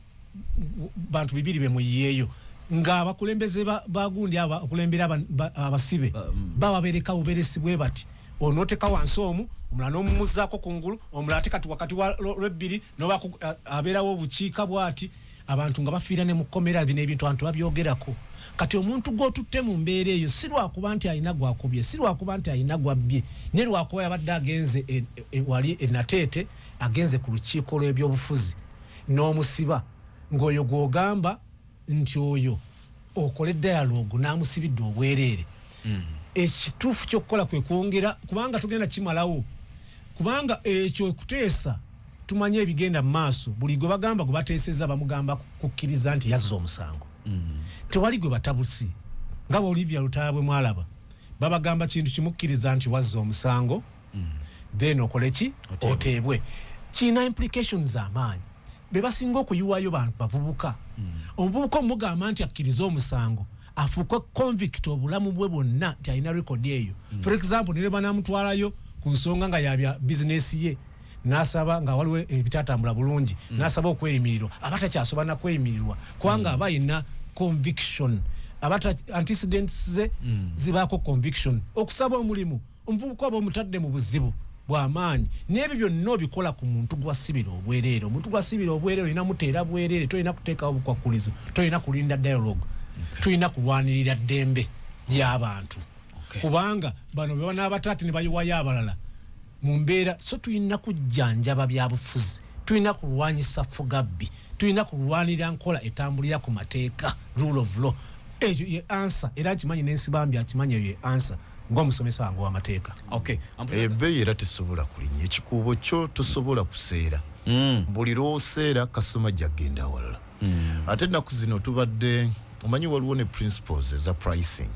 bantu bibiri bemuyiyeeyo, ng'abakulembeze bagundi abakulembera abasibe bababereka buberesi bwe bati, onooteka wansi omu, omulala n'omumuzaako kungulu, omulala ate kati wakati wa lwebbiri abeerawo obukiika bwati, abantu nga bafiira ne mukomera. Bino ebintu abantu babyogerako. Kati omuntu gw'otutte mu mbeera eyo, si lwakuba nti alina gwakubye, si lwakuba nti alina gwabbye, ne lwakuba yabadde agenze wali enateete, agenze ku lukiiko lw'ebyobufuzi, n'omusiba, ng'oyo gw'ogamba nti oyo okole dialogue n'amusibidde obwereere. Ekituufu ky'okukola kwe kwongera, kubanga tugenda kimalawo, kubanga ekyo okuteesa tumanye ebigenda mu maaso. Buli gwe bagamba, gwe bateeseza, bamugamba kukkiriza nti yazza omusango. Tewali gwe batabusi nga bwe Olivia Lutaaya bwe mwalaba, babagamba kintu kimukkiriza nti wazza omusango, then okole ki? Oteebwe. Oteebwe. Kiina implications amaanyi. Be basinga okuyiwayo bantu bavubuka. Omuvubuka omugamba nti akkirize omusango, afuuke convict obulamu bwe bwonna, nti alina record eyo. For example, ne banamutwalayo ku nsonga nga yabya bizinesi ye, nasaba nga waliwo ebitatambula bulungi, nasaba okweyimirirwa, aba takyasobola nakweyimirirwa, kubanga aba alina conviction, aba antecedents ze zibaako conviction. Okusaba omulimu, omuvubuka oba omutadde mu buzibu bw'amaanyi. N'ebyo byonna obikola ku muntu gwasibira obwereere. Omuntu gwasibira obwereere olina muteera bwereere, tolina kuteekawo bukwakkulizo, tolina kulinda dialogue. Tulina kulwanirira ddembe ly'abantu, kubanga bano be banaabataati ne bayiwayo abalala mu mbeera. So tulina kujjanjaba byabufuzi, tulina kulwanyisa fugabbi, tulina kulwanira nkola etambulira ku mateeka, rule of law. Eyo ye answer, era nkimanyi n'ensibambi akimanyi eyo ye answer ng'omusomesa wange w'amateeka. Okay. Ebbeeyi era tesobola kulinnya. Ekikuubo kyo tosobola kuseera. Buli lwoseera, kasitoma jagenda awalala. Ate ennaku zino tubadde omanyi waliwo ne principles eza pricing.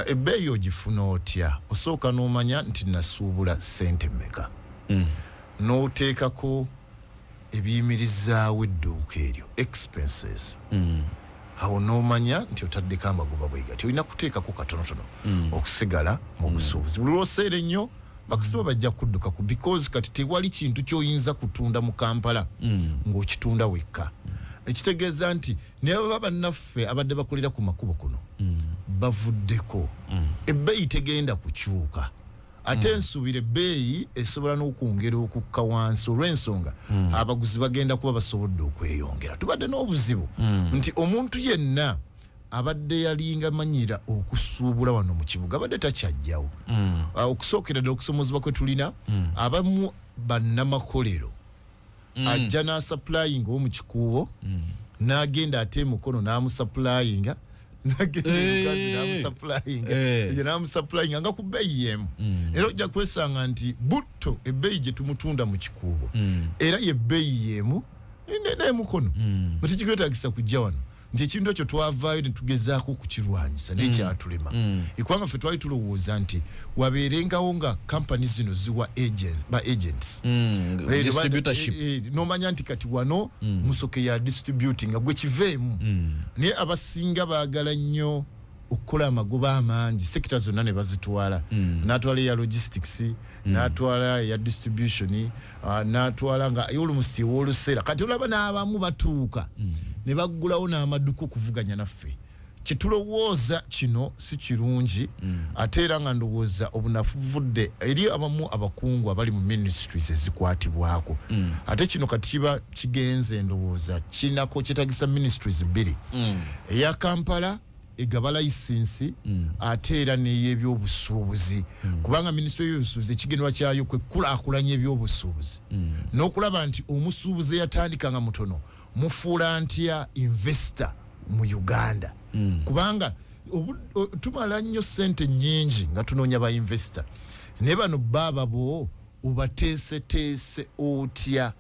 Ebbeeyi ogifuna otya? Osooka n'omanya nti nasuubula ssente mmeka, n'oteekako ebiyimirizaawo edduuka eryo, expenses. Awo n'omanya nti otaddeko amagoba bwe gati, olina kuteekako katonotono okusigala mu busuubuzi. Buli lwoseera ennyo, bakasitoma bajja kudduka ku, because kati tewali kintu ky'oyinza kutunda mu Kampala ng'okitunda wekka. Ekitegeeza nti naye baba bannaffe abadde bakolera ku makubo kuno bavuddeko, ebbeeyi tegenda kukyuka. Ate nsuubira ebbeeyi esobola n'okwongera okukka wansi, olw'ensonga abaguzi bagenda kuba basobodde okweyongera. Tubadde n'obuzibu nti omuntu yenna abadde yalinga manyira okusuubula wano mu kibuga abadde takyajjawo. Okusookera ddala, okusomozebwa kwe tulina, abamu bannamakolero ajja n'asupplyinga omu kikuubo, n'agenda ate emukono n'amusupplyinga, n'agenda emugazi n'amusupplyinga, eyo n'amusupplyinga nga ku bbeeyi y'emu. Era ojja kwesanga nti butto ebbeeyi gye tumutunda mu kikuubo era yebbeeyi y'emu n'emukono, nga tekikwetagisa kujja wano. Nti ekintu ekyo twavaayo ne tugezaako okukirwanyisa, naye kyatulema, kubanga ffe twali tulowooza nti wabeerengawo nga kampani zino ziwa ba agents. Distributorship. Nomanya nti kati wano Musoke ya distributing, nga gwe kiveemu. Naye abasinga baagala nnyo okukola amagoba amangi, sector zonna ne bazitwala, n'atwala eya logistics, n'atwala eya distribution, n'atwala nga almost ewoluseera. Kati olaba n'abamu batuuka ne baggulawo n'amaduka okuvuganya naffe. Kyetulowooza kino si kirungi. Ate era nga ndowooza obunafu buvudde eri abamu abakungu abali mu ministries ezikwatibwako. Ate kino kati kiba kigenze, ndowooza kirinako kyetagisa ministries bbiri, eya Kampala egaba layisinsi, ate era ney'ebyobusuubuzi, kubanga minisitule y'ebyobusuubuzi ekigendwa kyayo kwe kukulaakulanya ebyobusuubuzi n'okulaba nti omusuubuzi eyatandika nga mutono mufuula ntya investor mu Uganda, kubanga tumala nnyo sente nnyingi nga tunoonya ba investor, naye bano baaba bo obateeseteese otya?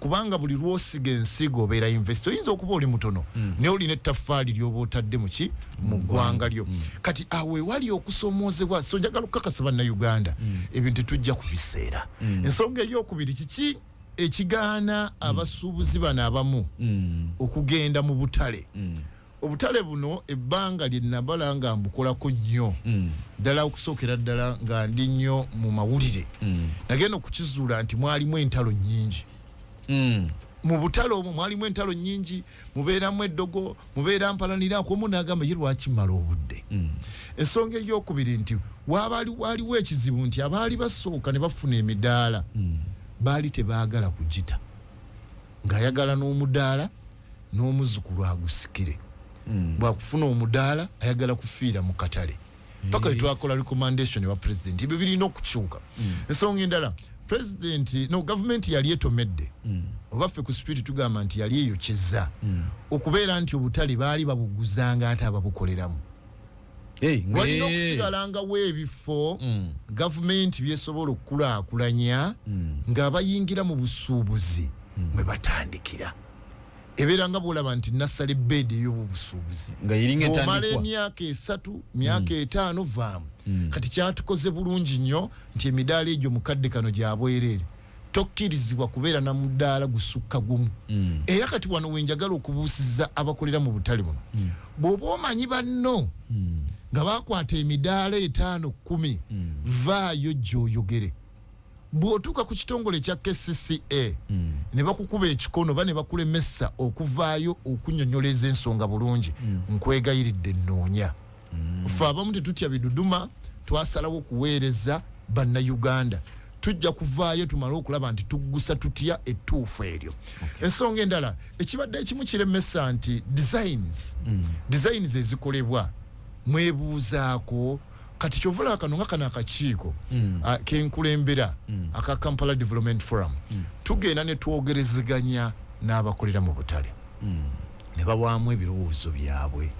Kubanga buli lwosiga ensigo obeera investor. Oyinza okuba oli mutono, naye olina ettaffaali lyoba otadde muki mu ggwanga lyo. Kati awo ewali okusomoozebwa. So njagala okukakasa Bannayuganda, ebintu tetujja kubiseera. Ensonga eyokubiri, kiki ekigaana abasuubuzi bano abamu okugenda mu butale? Obutale buno ebbanga lye nabala nga mbukolako nnyo ddala, okusookera ddala nga ndi nnyo mu mawulire, nagenda okukizuula nti mwalimu entalo nnyingi mu butale omwo. Mwalimu entalo nnyingi, mubeeramu eddogo, mubeera mpalanira omu n'agamba ye lwaki mala obudde. Ensonga eyokubiri nti waliwo ekizibu nti abaali basooka ne bafuna emidaala baali tebaagala kugita, ng'ayagala n'omudaala n'omuzzukulu agusikire. Bwakufuna omudaala ayagala kufiira mu katale, paka wetwakola recommendation wa president, ebyo birina okukyuka. Ensonga endala, president no gavumenti yali etomedde, oba ffe ku street tugamba nti yali eyokyeza, okubeera nti obutale baali babuguzanga ate ababukoleramu. Walina okusigalangawo ebifo gavumenti byesobola okukulaakulanya ng'abayingira mu busuubuzi mwe batandikira. Ebeera nga bwolaba nti nasale bed ey'obusuubuzi, nga iringa bw'omala etandikwa emyaka 3, myaka 5, vaamu. Kati kyatukoze bulungi nnyo nti emidaala egyo mukadde kano gyabwereere, tokkirizibwa kubeera na mudaala gusukka gumu. Era kati wano wenjagala okubuusiza abakolera mu butale buno, bw'oba omanyi banno nga bakwata emidaala 5, 10, vaayo gy'oyogere. Bw'otuuka ku kitongole ekya KCCA ne bakukuba ekikono ba ne bakulemesa okuvaayo okunyonyoleza ensonga bulungi, nkwegayiridde nnoonya. Ffe abamu tetutya biduduma, twasalawo okuweereza Bannayuganda. Tujja kuvaayo tumale okulaba nti tuggusa tutya ettuufu eryo. Ensonga endala ekibadde ekimu kiremesa nti designs ezikolebwa mwebuuzaako. Kati kyovulaba kano nga kano akakiiko kenkulembera aka Kampala Development Forum, tugenda ne twogerezeganya n'abakolera mu butale ne bawaamu ebirowoozo byabwe.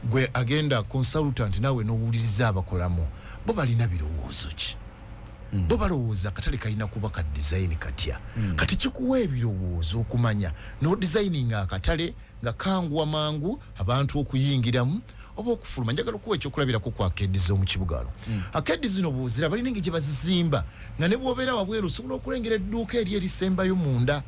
Gwe agenda consultant naawe n'owuliriza abakolamu, bo balina birowoozo ki? Bo balowooza akatale kalina kuba ka design katya? Kati kikuwa ebirowoozo okumanya n'odesigninga akatale nga kanguwa mangu abantu okuyingiramu oba okufuluma. Njagala okuwa ekyokulabirako ku arcade z'omu kibuga wano. Arcade zino bwozira balina engeri gye bazizimba nga ne bw'obeera wabweru osobola okulengera edduuka eri erisembayo munda,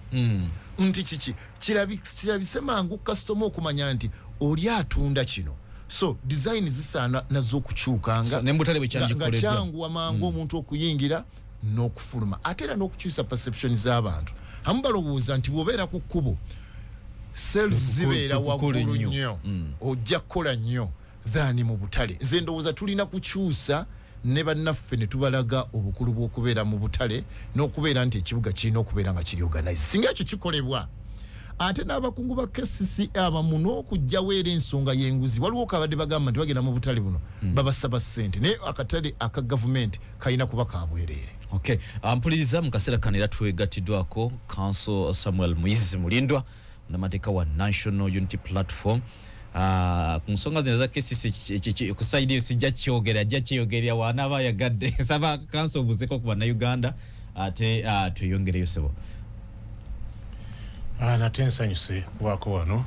nti kiki kirabise mangu kasitoma okumanya nti oli atunda kino. So design zisaana nazo okukyukanga So, ne mu butale bwe nga kyandikoleddwa. kyanguwa mangu omuntu okuyingira n'okufuluma, ate era n'okukyusa perception z'abantu. Amu balowooza nti bw'obeera ku kkubo sales zibeera kukola waggulu ennyo. nnyo, ojja kukola nnyo than mu butale. Nze ndowooza tulina kukyusa ne bannaffe ne tubalaga obukulu bw'okubeera mu butale n'okubeera nti ekibuga kirina okubeera nga kiri organize. Singa ekyo kikolebwa, ate n'abakungu ba KCCA abamu n'okugjawo era ensonga y'enguzi. Waliwo kabadde bagamba nti bagenda mu butale buno babasaba ssente, naye akatale aka gavumenti kalina kuba kabwereere. Okay, mpuliriza, mu kaseera kano era twegattiddwako Counsel Samuel Muyizi Mulindwa, munnamateeka wa National Unity Platform. Ku nsonga zino eza KCC ku side eyo sijja kyogera, ajja kyeyogerera wanaaba ayagadde. Nsaba counsel obuuzeko ku Bannayuganda, ate tweyongereyo, sebo. Nate nsanyuse kubaako wano.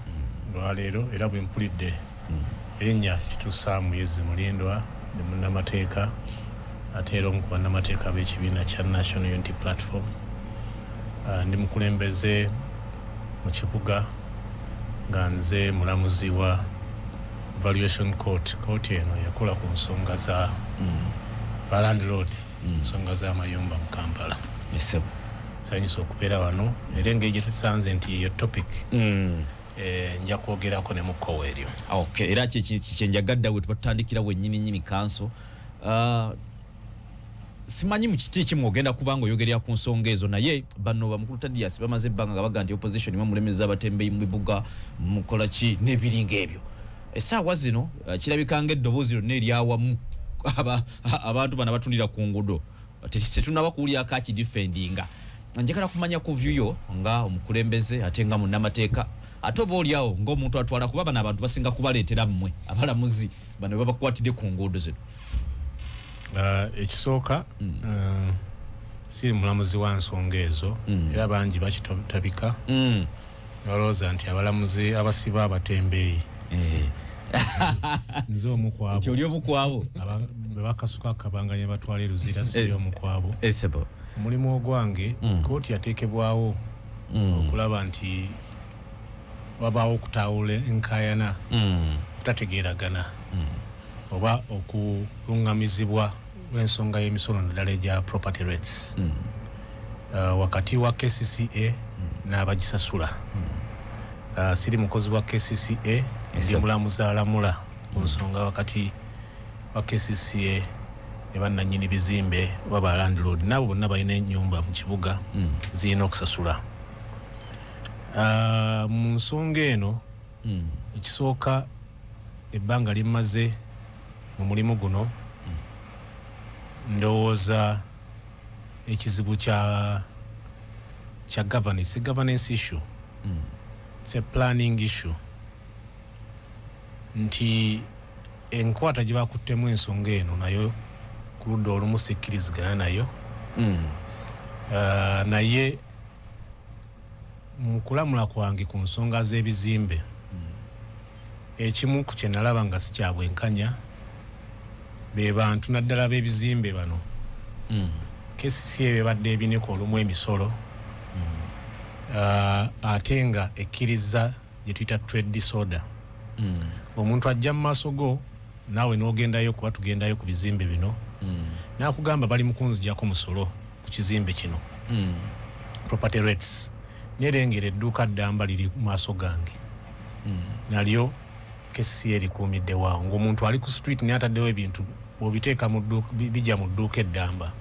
Olwaleero era bwe mpulidde erinnya Kitusa Muyizzi Mulindwa, ndi munnamateeka ate era omu ku bannamateeka b'ekibiina kya National Unity Platform. Ndi mukulembeze mu kibuga nga nze mulamuzi wa Valuation Court. Kooti eno yakola ku nsonga za ba landlord, nsonga z'amayumba mu Kampala. Esebo. Sanyusa okubeera wano era engeri gye tusanze nti eyo topic, nja kwogerako ne mu kkowa eryo. Okay, era kyenjagadde we tubatandikira wennyini nyini kanso. Simanyi mu kiti ekimu ogenda kuba nga oyogerera ku nsonga ezo, naye bano bamukulu Tadias bamaze ebbanga nga baga nti opposition bamulemeza abatembeyi mu bibuga, mukola ki n'ebiringa ebyo. Essaawa zino kirabika nga eddoboozi lyonna eryawamu abantu bano abatundira ku nguudo tetunaba kuwulirako akidefendinga. Njagala kumanya ku view yo nga omukulembeze ate nga munnamateeka, ate oba oliawo ng'omuntu atwala, kuba bano abantu basinga kubaleetera mmwe abalamuzi bano babakwatidde ku nguudo zino. Ekisooka, si mulamuzi wa nsonga ezo. Era bangi bakitabika balowooza nti abalamuzi abasiba abatembeeyi, nze omu ku abo. Nti oli omu ku abo. Be bakasuka akabanga ne batwala e Luzira, siri omu ku abo. Esebo. Omulimu ogwange, kooti yateekebwawo okulaba nti wabaawo okutaawula enkaayana, okutategeeragana oba okuluŋŋamizibwa lw'ensonga y'emisolo, naddala egya property rates, wakati wa KCCA n'abagisasula. Siri mukozi wa KCCA, ndi mulamuzi alamula ku nsonga wakati wa KCCA ne bannannyini bizimbe oba ba landlord, n'abo bonna balina ennyumba mu kibuga zirina okusasula. Mu nsonga eno, ekisooka, ebbanga limmaze mu mulimu guno, ndowooza ekizibu kya governance, a governance issue, it's a planning issue, nti enkwata gye bakuttemu ensonga eno nayo ku ludda olumu sikkirizigana nayo. Naye mu kulamula kwange ku nsonga z'ebizimbe, ekimu ku kye nalaba nga si kya bwenkanya be bantu naddala b'ebizimbe bano. KCCA bebadde ebinika olumu emisolo, ate nga ekkiriza gye tuyita trade disorder. Omuntu ajja mu maaso go naawe n'ogendayo, kuba tugendayo ku bizimbe bino, n'akugamba bali mu kunzigyako musolo ku kizimbe kino, property rates, nerengera edduuka ddamba liri mu maaso gange, nalyo KCCA likuumiddewaawo, ng'omuntu ali ku street naye ataddewo ebintu, bw'obiteeka mu dduuka bijja mu dduuka eddamba.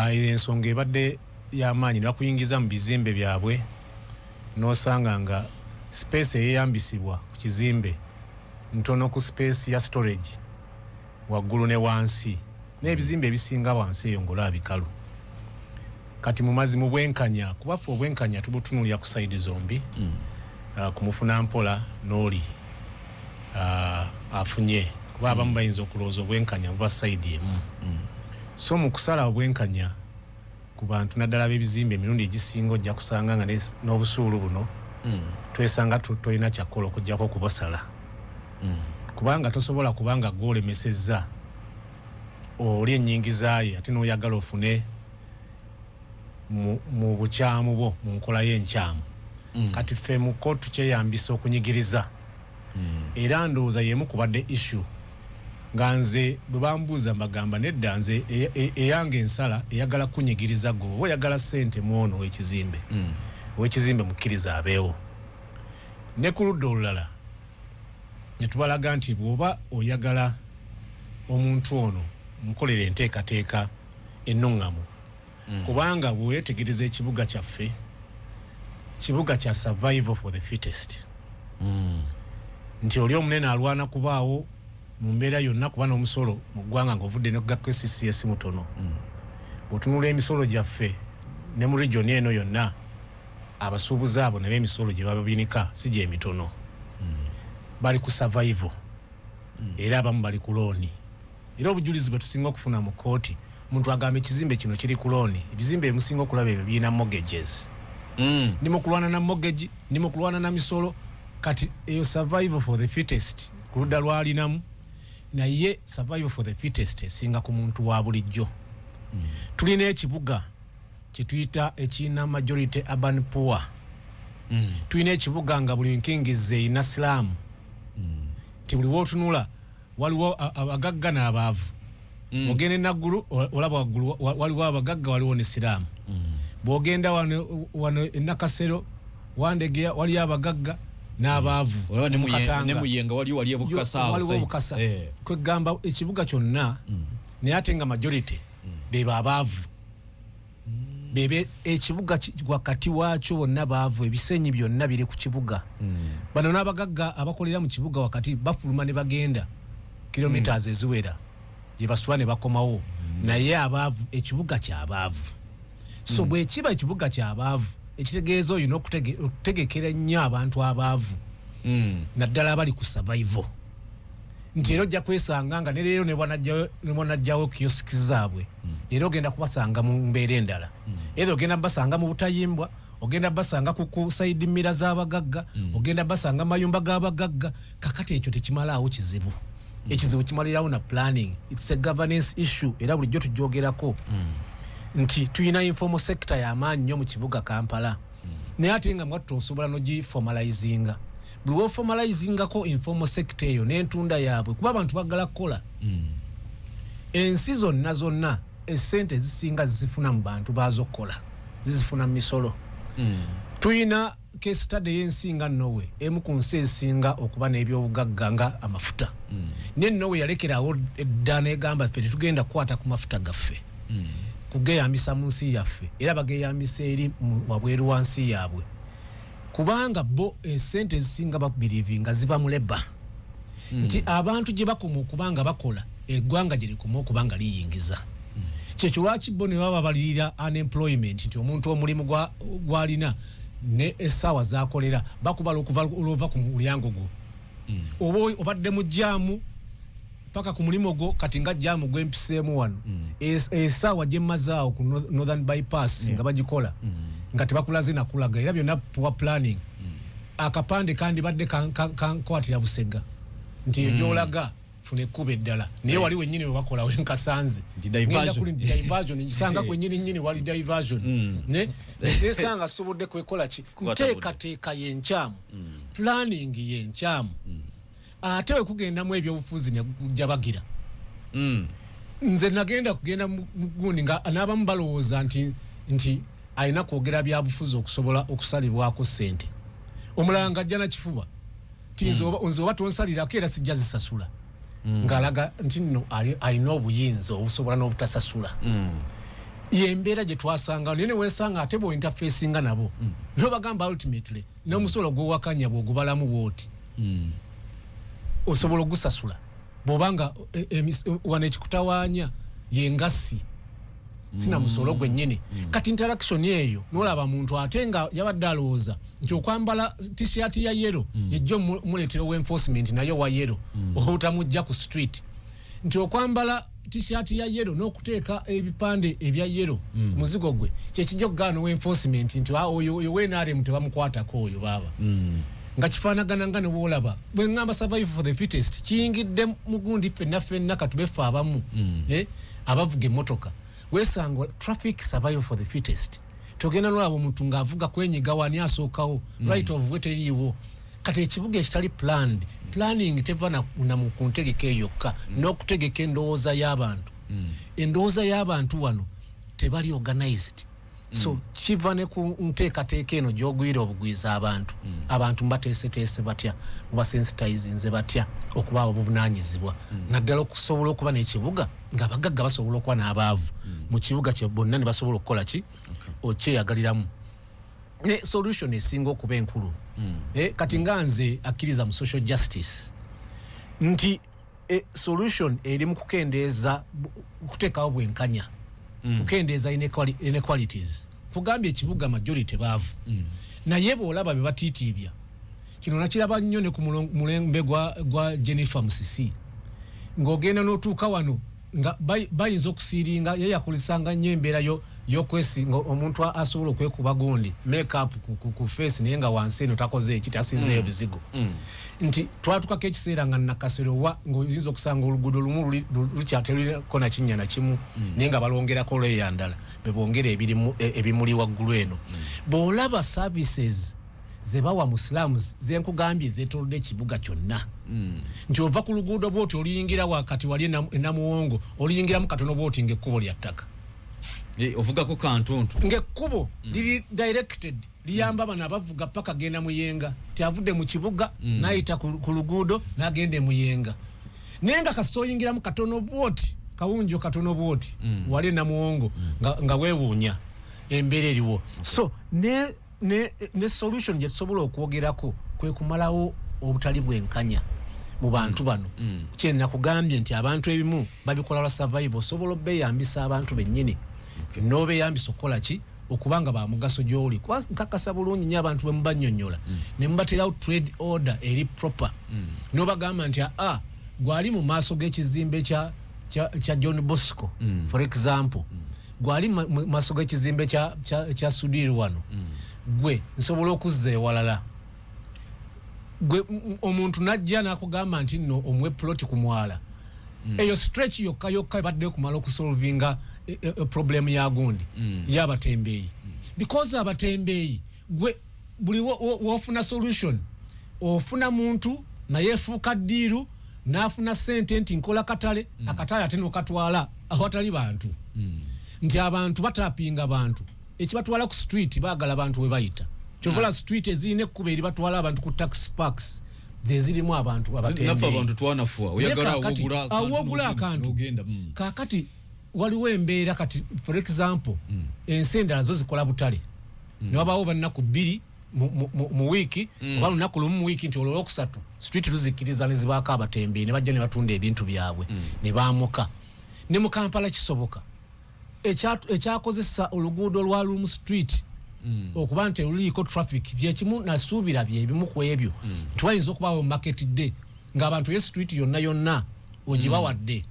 Eyo ensonga ebadde y'amaanyi ne bakuyingiza mu bizimbe byabwe n'osanga nga space eyeyambisibwa ku kizimbe ntono ku space ya storage waggulu ne wansi, n'ebizimbe ebisinga wansi eyo ng'olaba bikalu. Kati mu mazima obwenkanya, kuba ffe obwenkanya tubutunuulira ku side zombi, kumufuna mpola n'oli afunye, kuba abamu bayinza okulowooza obwenkanya buba side emu. So mu kusala obwenkanya ku bantu naddala b'ebizimbe, emirundi egisinga ojja kusanga nga n'obusuulu buno twesanga tolina kyakkola okugyako okubosala, kubanga tosobola, kubanga gwolemesezza oli ennyingizaaye ate n'oyagala ofune mu bukyamu bwo, mu nkola y'enkyamu. Kati ffe mu kooti tukyeyambisa okunyigiriza, era ndowooza yemu kubadde issue nga nze bwe bambuuza mbagamba nedda, nze eyange ensala eyagala kunyigiriza gwe oba oyagala ssente mwono ow'ekizimbe, ow'ekizimbe mukkiriza abeewo. Ne ku ludda olulala ne tubalaga nti bw'oba oyagala omuntu ono, mukolere enteekateeka ennuŋŋamu, kubanga bweweetegereza ekibuga kyaffe, kibuga kya survival for the fittest, nti oli omunene alwana kubaawo mu mbeera yonna, kuba n'omusolo mu ggwanga ng'ovudde ne ga KCCA mutono. Bw'otunula emisolo gyaffe ne mu region eno yonna, abasuubuzi abo nabo emisolo gye bababinika si gyemitono. Bali ku survival, era abamu bali ku looni. Era obujulizi bwe tusinga okufuna mu kooti, omuntu agamba ekizimbe kino kiri ku looni. Ebizimbe ebimusinga okulaba ebyo birina mortgages. Ndi mu kulwana na mortgage, ndi mu kulwana na misolo. Kati eyo survival for the fittest ku ludda lwalinamu, naye survival for the fittest esinga ku muntu wa bulijjo. Tulina ekibuga kyetuyita ekirina majority urban poor. Tulina ekibuga nga buli nkingizi erina slum, nti buli wotunula waliwo abagagga n'abaavu. Ogenda enaggulu olaba waggulu waliwo abagagga, waliwo ne slum. Bwogenda wano enakasero, Wandegeya, waliyo abagagga n'abaavu. Olaba ne Mu Katanga. Ne Muyenga waliwo, wali ebukasa awo waliwo side. Obukasa. Kwegamba ekibuga kyonna, naye ate nga majority beba abaavu, bebe ekibuga wakati waakyo bonna baavu. Ebisenyi byonna biri ku kibuga. Bano n'abagagga abakolera mu kibuga wakati bafuluma ne bagenda kilometers eziwera gye basula ne bakomawo, naye abaavu, ekibuga kyabaavu. So bwekiba ekibuga kyabaavu, ekitegeeza olina okutegekera ennyo abantu abaavu, naddala abali ku survival, nti era ojja kwesanga nga ne leero ne bwanajjawo kiosiki zaabwe, leero ogenda kubasanga mu mbeera endala. Era ogenda basanga mu butayimbwa, ogenda basanga ku side mirror z'abagagga, ogenda basanga mu mayumba g'abagagga. Kakati ekyo tekimalaawo kizibu. Ekizibu kimalirawo na planning. It's a governance issue, era bulijjo tugyogerako nti tulina informal sector y'amaanyi nnyo mu kibuga Kampala, naye ate nga mwattu osobola nogiformalizinga. Buli woformalizingako informal sector eyo n'entunda yaabwe, kuba abantu bagala kukola. Ensi zonna zonna esente ezisinga zizifuna mu bantu baazo okukola, zizifuna mu misolo. Tulina case study y'ensi nga Norway, emu ku nsi ezisinga okuba n'ebyobugagga nga amafuta. Naye Norway yalekerawo edda negamba, ffe tetugenda kukwata ku mafuta gaffe kugeyambisa mu nsi yaffe, era bageyambisa eri wabweru wa nsi yaabwe, kubanga bo esente ezisinga babelievinga ziva mu labour, nti abantu gye bakoma okuba nga bakola, eggwanga gye likoma okuba nga liyingiza. Kyekyo lwaki bo ne baba balirira unemployment, nti omuntu omulimu gwalina ne essaawa zakolera bakubala okuva olwova ku mulyango gwo, oba obadde mu jam paka ku mulimu gwo. Kati nga jam gwempiseemu wano, essaawa gye mmazaawo ku Northern Bypass nga bagikola, nga tebakulaze nakulaga, era byonna poor planning. Akapande kandibadde kankwatira busega nti gyolaga funa ekkuba eddala, naye wali wennyini webakola wenkasanze. Nti diversion. Ngenda kuli diversion, ngisanga kwennyini nnyini wali diversion, ne nesanga sobodde kwekola ki. Kukwata budde. Nteekateeka yenkyamu, planning yenkyamu, ate wekugendamu ebyobufuzi ne gujja bagira. Nze nagenda kugenda mu gundi nga n'abamu balowooza nti alina kwogera byabufuzi okusobola okusalibwako ssente. Omulala nga ajja nakifuba nti nze oba tonsalirako era sijja zisasula, ng'alaga nti nno alina obuyinza obusobola n'obutasasula. Yembeera gye twasanga, naye newesanga ate bw'ointerfacinga nabo, nobagamba ultimately n'omusolo gw'owakanya bw'ogubalamu bw'oti, osobola ogusasula bw'obanga wano ekikutawaanya yengasi sina musolo gwennyini. Kati interaction eyo nolaba muntu ate nga yabadde alowooza nti okwambala T-shirt ya yellow yejjo muleetera owa enforcement naye owa yellow obutamujja ku street, nti okwambala T-shirt ya yellow n'okuteeka ebipande ebya yellow ku muzigo gwe kyekijja okugaana owa enforcement nti, "Ah, oyo WNRM tebamukwatako oyo baaba." Nga kifaanagana nga nebwolaba bwe ŋŋamba survival for the fittest kiyingidde mu gundi ffenna ffenna katube ffe abamu, abavuga emmotoka, weesanga traffic survival for the fittest. Togenda nolaba omuntu ng'avuga kwenyiga wani asookawo, right of way teriiwo. Kati ekibuga ekitali planned, planning teva na mu ku ntegeka eyo yokka, n'okutegeka endowooza y'abantu. Endowooza y'abantu wano tebali organized, so kiva ne ku nteekateeka eno gy'ogwira obugwiza abantu. Abantu mubateeseteese batya? Mubasensitizinze batya okuba obuvunaanyizibwa, naddala okusobola okuba n'ekibuga ng'abagagga basobola okuba n'abaavu mu kibuga kye bonna ne basobola okukola ki okyeyagaliramu? Ne solution esinga okuba enkulu, kati nga nze akkiriza mu social justice, nti solution eri mu kukendeeza kuteekawo bwenkanya, kukendeeza inequalities. Kugambye ekibuga majority baavu, naye bw'olaba be batiitiibya, kino nakiraba nnyo ne ku mulembe gwa Jennifer Musisi, ng'ogenda n'otuuka wano nga bayinza okusiiringa ye yakulisanga nnyo embeera yo. Yokwesi omuntu asobola okwekuba gundi makeup ku face, naye nga wansi eno takoze eki, tasizeeyo bizigo. Nti twatukako ekiseera nga Nakasero wa ngaoyinza okusanga oluguudo lumu lukyateluliko nakinnya nakimu, naye nga balongerako leya ndala bebongera ebimuli waggulu eno. Bw'olaba services zebawa mu slums zenkugambye zetolodde ekibuga kyonna, nti ova ku luguudo bwoti oluyingira wakati wali enamuwongo, oluyingiramu katono bwoti ngaekkubo lya ttaka. Ovugako kantuntu. Ng'ekkubo liri directed, liyamba bano abavuga paka genda Muyenga, ti avudde mu kibuga nayita ku luguudo n'agenda e Muyenga. Naye nga kasita oyingiramu katono bwoti, kawunjo katono bwoti, wali enamuwongo, nga weewuunya embeera eriwo. So ne solution gye tusobola okwogerako kwe kumalawo obutali bwenkanya mu bantu bano. Kyenakugambye nti abantu ebimu babikola lwa survival. Osobola obeyambisa abantu bennyini, n'obeyambisa okukola ki, okubanga ba mugaso gy'oli. Kuba nkakasa bulungi nnyo abantu bwe mubannyonnyola ne mubaterawo trade order eri proper, n'obagamba nti aa, gwali mu maaso g'ekizimbe kya John Bosco, for example, gwali mu maaso g'ekizimbe kya Sudiri wano, gwe nsobola okuzza ewalala. Gwe omuntu najja nakugamba nti nno omuwe plot ku mwala, eyo stretch yokka yokka ebadde okumala okusolvinga problem ya gundi y'abatembeeyi, because abatembeeyi gwe buli wofuna solution, ofuna muntu naye efuuka deal, n'afuna sente nti nkola katale. Akatale ate nokatwala awatali bantu, nti abantu batapinga bantu ekibatwala ku street, baagala abantu we bayita. Kyovola street ezirina ekkubo eribatwala abantu ku taxi parks zezirimu abantu naffe abatembeeyi. Abantu twanafuwa. Naye oyagala kaakati, wogula awo wogula akantu. N'ogenda. Kaakati waliwo embeera kati, for example, ensi endala zo zikola butale, ne wabaawo bannaku 2 mu wiiki oba lunaku lumu mu wiiki, nti olwo olwokusatu street luzikkiriza ne zibaako abatembeeyi ne bajja ne batunda ebintu byabwe ne baamuka. Ne mu Kampala kisoboka. Ekyakozesa oluguudo lwa Luwum Street okuba nti luliiko traffic, byekimu nasuubira byebimu ku ebyo, nti wayinza okubaawo market day ng'abantu ye street yonna yonna ogibawadde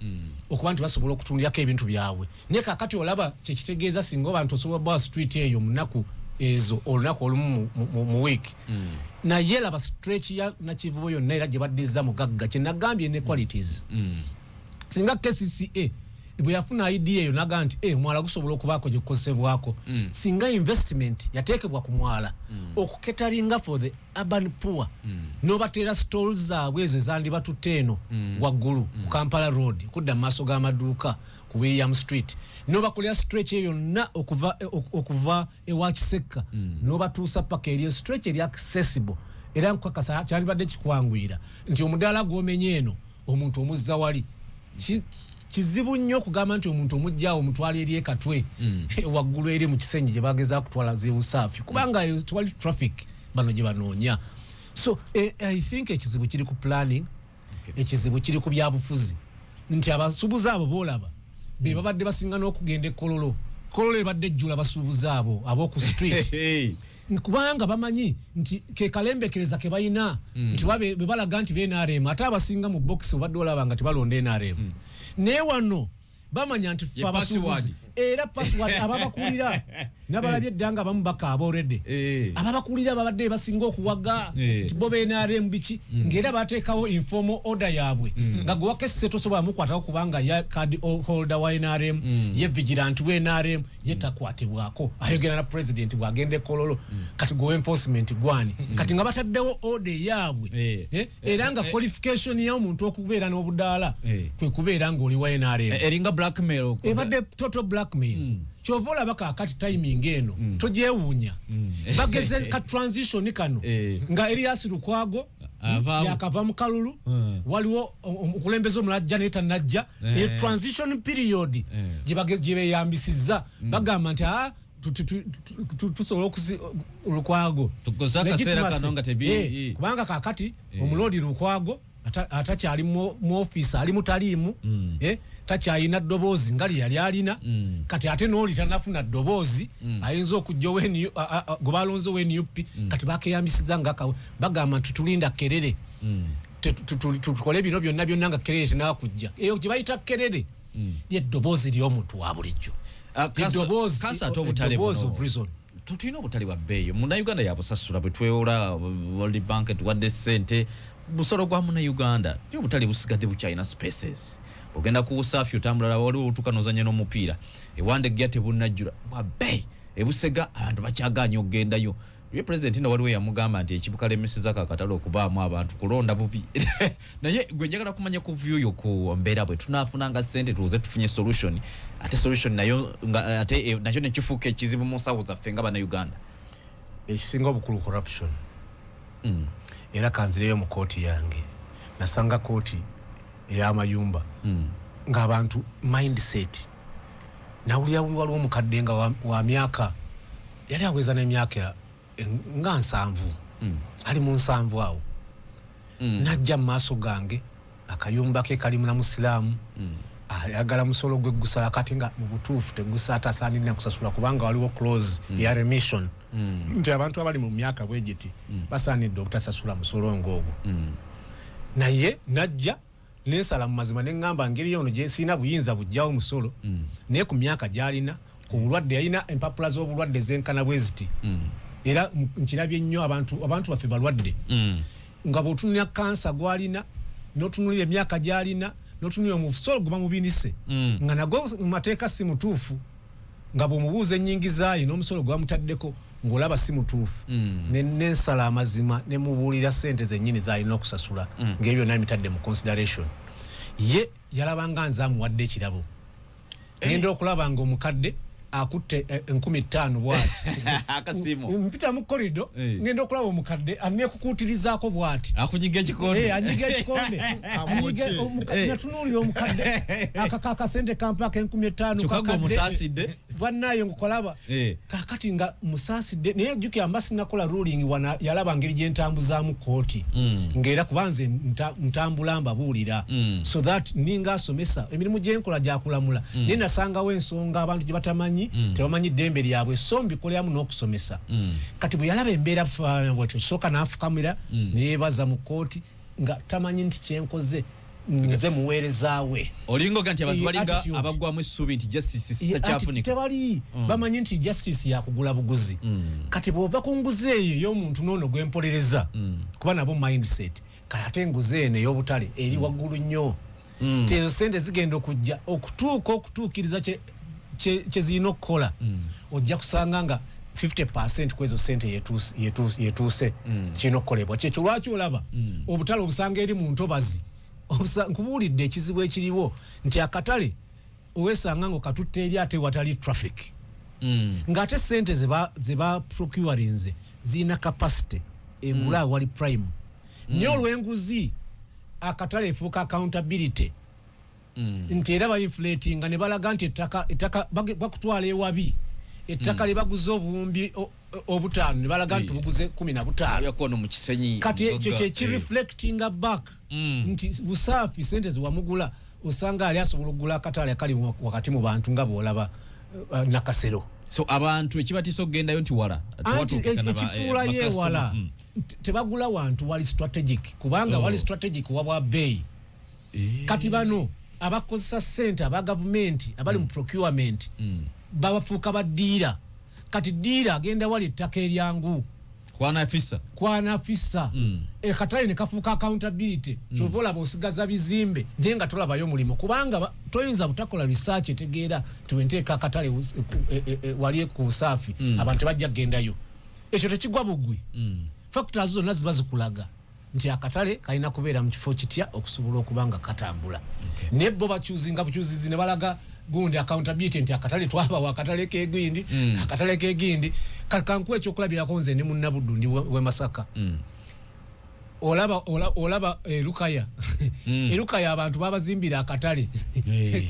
okuba nti basobola okutundirako ebintu byabwe. Naye kakati olaba kyekitegeeza, singa abantu osobola bawa street eyo mu nnaku ezo, olunaku olumu mu wiiki. Naye laba stretch ya Nakivubo yonna era gye baddiza mugagga, kyenagambye inequalities. Singa KCCA bwe yafuna idea eyo naga nti mwala gusobola okubaako gye gukozesebwako, singa investment yateekebwa ku mwala okucateringa for the urban poor, n'obateera stalls zaabwe ezo ezandibatutte eno waggulu ku Kampala Road, kudda mu maaso g'amaduuka ku William Street, n'obakolera stretch eyo yonna okuva ewa Kisekka n'obatuusa paka eri stretch eri accessible. Era nkukakasa kyandibadde kikwanguyira nti omudaala gw'omenye eno omuntu omuzza wali. Kizibu nnyo okugamba nti omuntu omugjawo omutwala eri ekatwe waggulu eri mu Kisenyi gye bageza kutwala zewusaafi, kubanga eyo tewali traffic bano gye banoonya. So I think ekizibu kiri ku planning, ekizibu kiri ku byabufuzi, nti abasuubuzi abo boolaba be babadde basinga n'okugenda ekololo. Kololo ebadde ejjula basuubuzi abo ab'oku street, kubanga bamanyi nti ke kalembekereza ke balina, nti bwe balaga nti be NRM, ate abasinga mu box obadde olaba nga tebalonda NRM. Naye wano bamanya nti ffe Ye abasuubuzi password. Era password ababakulira nabalabye edda nga abamu bakaaba already. Ababakulira babadde basinga okuwaga nti bo be NRM biki, ng'era bateekawo informal order yaabwe nga gwe wakesse tosobola mukwatako, kubanga ya card holder wa NRM, ye vigilante wa NRM, ye takwatibwako, ayogera na president bw'agenda ekololo. Kati gwe enforcement gwani? Kati nga bataddewo order eyaabwe, era nga qualification y'omuntu okubeera n'obudaala kwe kubeera ng'oli wa NRM. Eringa blackmail. Ebadde total blackmail. Kyova olaba kaakati timing eno togyewuunya, bageze ka transition kano nga Erias Lukwago Avaawo. yakava mu kalulu, waliwo omukulembeze omulala ajja naye tannajja. Eyo transition period gye beyambisizza, bagamba nti "Ah, tusobola okusi Lukwago Tukozese akaseera Legitimacy. kano nga Kubanga kakati omuloodi Lukwago atakyali mu ofiisi, ali mutaliimu, takyalina ddoboozi nga lye yali alina. Kati ate n'oli tanafuna ddoboozi, ayinza okujja owa NU gwe balonze owa NUP. Kati bakeyambisiza nga bagamba nti tulinda kerere, tukole bino byonna byonna nga kerere tenakujja. Eyo gye bayita kerere. Lyeddoboozi ly'omuntu wa bulijjo. Ah, kansa ate obutale Eddoboozi buno. of reason. Tulina obutale bwa bbeeyi, Munnayuganda yabusasula. Bwe twewola World Bank tuwadde ssente, musolo gwa Munnayuganda, naye obutale busigadde bukyalina spaces. Ogenda ku Busaafi otambula, waliwo otuuka nozanya n'omupiira. Ewandegya tebunnajjula, bwa bbeeyi. Ebusega abantu bakyaganye okugendayo. Ye pulezidenti no waliwo yamugamba nti ekibukalemeseza kakatale okubaamu abantu kulonda bubi. Naye gwe njagala kumanya ku view yo ku mbeera bwe tunaafunanga ssente, tuze tufunye solution, ate solution nayo nga ate nakyo nekifuuka ekizibu mu nsawo zaffe nga Bannayuganda. Ekisinga obukulu, corruption. Era kanzireyo mu kooti yange, nasanga kooti ey'amayumba ng'abantu mindset, nawulira waliwo omukadde nga wa myaka, yali aweza n'emyaka nga 70, ali mu 70 awo, najja mu maaso gange, akayumba ke kali muna musiraamu, ayagala musolo gwe gusala. Kati nga mu butuufu tegusa, tasaanirira kusasula, kubanga waliwo clause ya remission nti abantu abali mu myaka bwe giti basaanidde obutasasula musolo ng'ogwo. Naye najja nensala mu mazima, neŋŋamba ngeri yono gyensiina buyinza bujjawo musolo, naye ku myaka gy'alina, ku bulwadde yalina, empapula z'obulwadde zenkana bwe ziti. Era nkirabye nnyo, abantu baffe balwadde, nga bw'otunulira kansa gw'alina, n'otunulira emyaka gy'alina, n'otunulira omusolo gwe bamubinise, nga nagwo mu mateeka si mutuufu, nga bw'omubuuza ennyingizaayo n'omusolo gwe bamutaddeko ng'olaba si mutuufu. Nensala amazima, nemubuulira sente zennyini z'alina okusasula, ng'ebyo byonna mitadde mu consideration. Ye yalabanga nze amuwadde ekirabo. Ngenda okulaba nga omukadde akutte 5000 bwati. Akasiimo. Mpita mu corridor, ngenda okulaba omukadde anekukuutirizaako bwati. Akunyiga ekikonde. Anyiga ekikonde. Amwokye. Natunuulira omukadde akaka akasente kampa ak'e 5000. Kyokka gwe Kakadde. omusaasidde. Bwannaye ngukolaba. Kakati nga musaasidde, naye jjukira mba sinakola ruling wana, yalaba ngeri gyentambuzaamu kooti, ng'era kuba nze ntambula mbabuulira, so that ninga asomesa, emirimu gyenkola gyakulamula, naye nasangawo ensonga abantu gye batamanyi, tebamanyi ddembe lyabwe, so mbikoleramu n'okusomesa. Kati bwe yalaba embeera faanana bwetyo, kisooka n'afukamira neyeebaza mu kooti, nga tamanyi nti kyenkoze nze muweerezaawe. Olinga oga nti abantu balinga attitude. abaggwamu essuubi nti justice Ye, ati takyafunika. Tebali bamanyi nti justice yakugula buguzi. Kati bw'ova ku nguzi eyo ey'omuntu noono gwempolereza, kuba nabo mindset, kale ate enguzi eno ey'obutale eri waggulu nnyo. Ti ezo sente zigenda okujja okutuuka okutuukiriza kye zirina okukola, ojja kusanga nga 50 ku ezo sente yetuuse kirina okukolebwa. Kyekyo lwaki olaba obutale obusanga eri mu ntobazi. Nkubuulidde ekizibu ekiriwo nti akatale owesanga nga okatutte eri ate watali traffic, ng'ate sente zeba procurinze zirina capacity egula awali prime. Naye olw'enguzi akatale efuuka accountability, nti era bainflatinga ne balaga nti ettaka bakutwala ewabi, ettaka lye baguze 5000 ne balaga nti buguze 15. Yakuwa no mu Kisenyi. Kati ekyo Mugoga, kyekireflectinga back nti Busaafi sente zewamugula, osanga ali asobola okugula akatale akali wakati mu bantu, nga bwolaba Nakasero. So abantu ekibatiisa okugendayo nti wala. Anti Tewatuukika na ekifuulayo bakasitoma. ewala, tebagula wantu wali strategic, kubanga wali strategic wabwa bbeeyi. Kati bano abakozesa sente aba gavumenti abali mu procurement babafuuka ba dealer. Kati dealer agenda wali ettaka eryangu. Kwana afisa. Kwana afisa. Ekatale ne kafuuka accountability. Kyova olaba osigaza bizimbe naye nga tolabayo mulimu, kubanga toyinza butakola research etegeera nti wenteeka akatale wali ku Busaafi, abantu tebajja kugendayo. Ekyo tekigwa bugwi. Factors zonna ziba zikulaga nti akatale kalina kubeera mu kifo kitya okusobola okuba nga katambula. Naye bo bakyuzinga bukyuzizi ne balaga gundi accountability nti akatale twabawa akatale kegindi, akatale kegindi. Kankuwa ekyokulabirako, nze ndi Munnabuddu, ndi we Masaka. Olaba Erukaya, Erukaya abantu babazimbira akatale.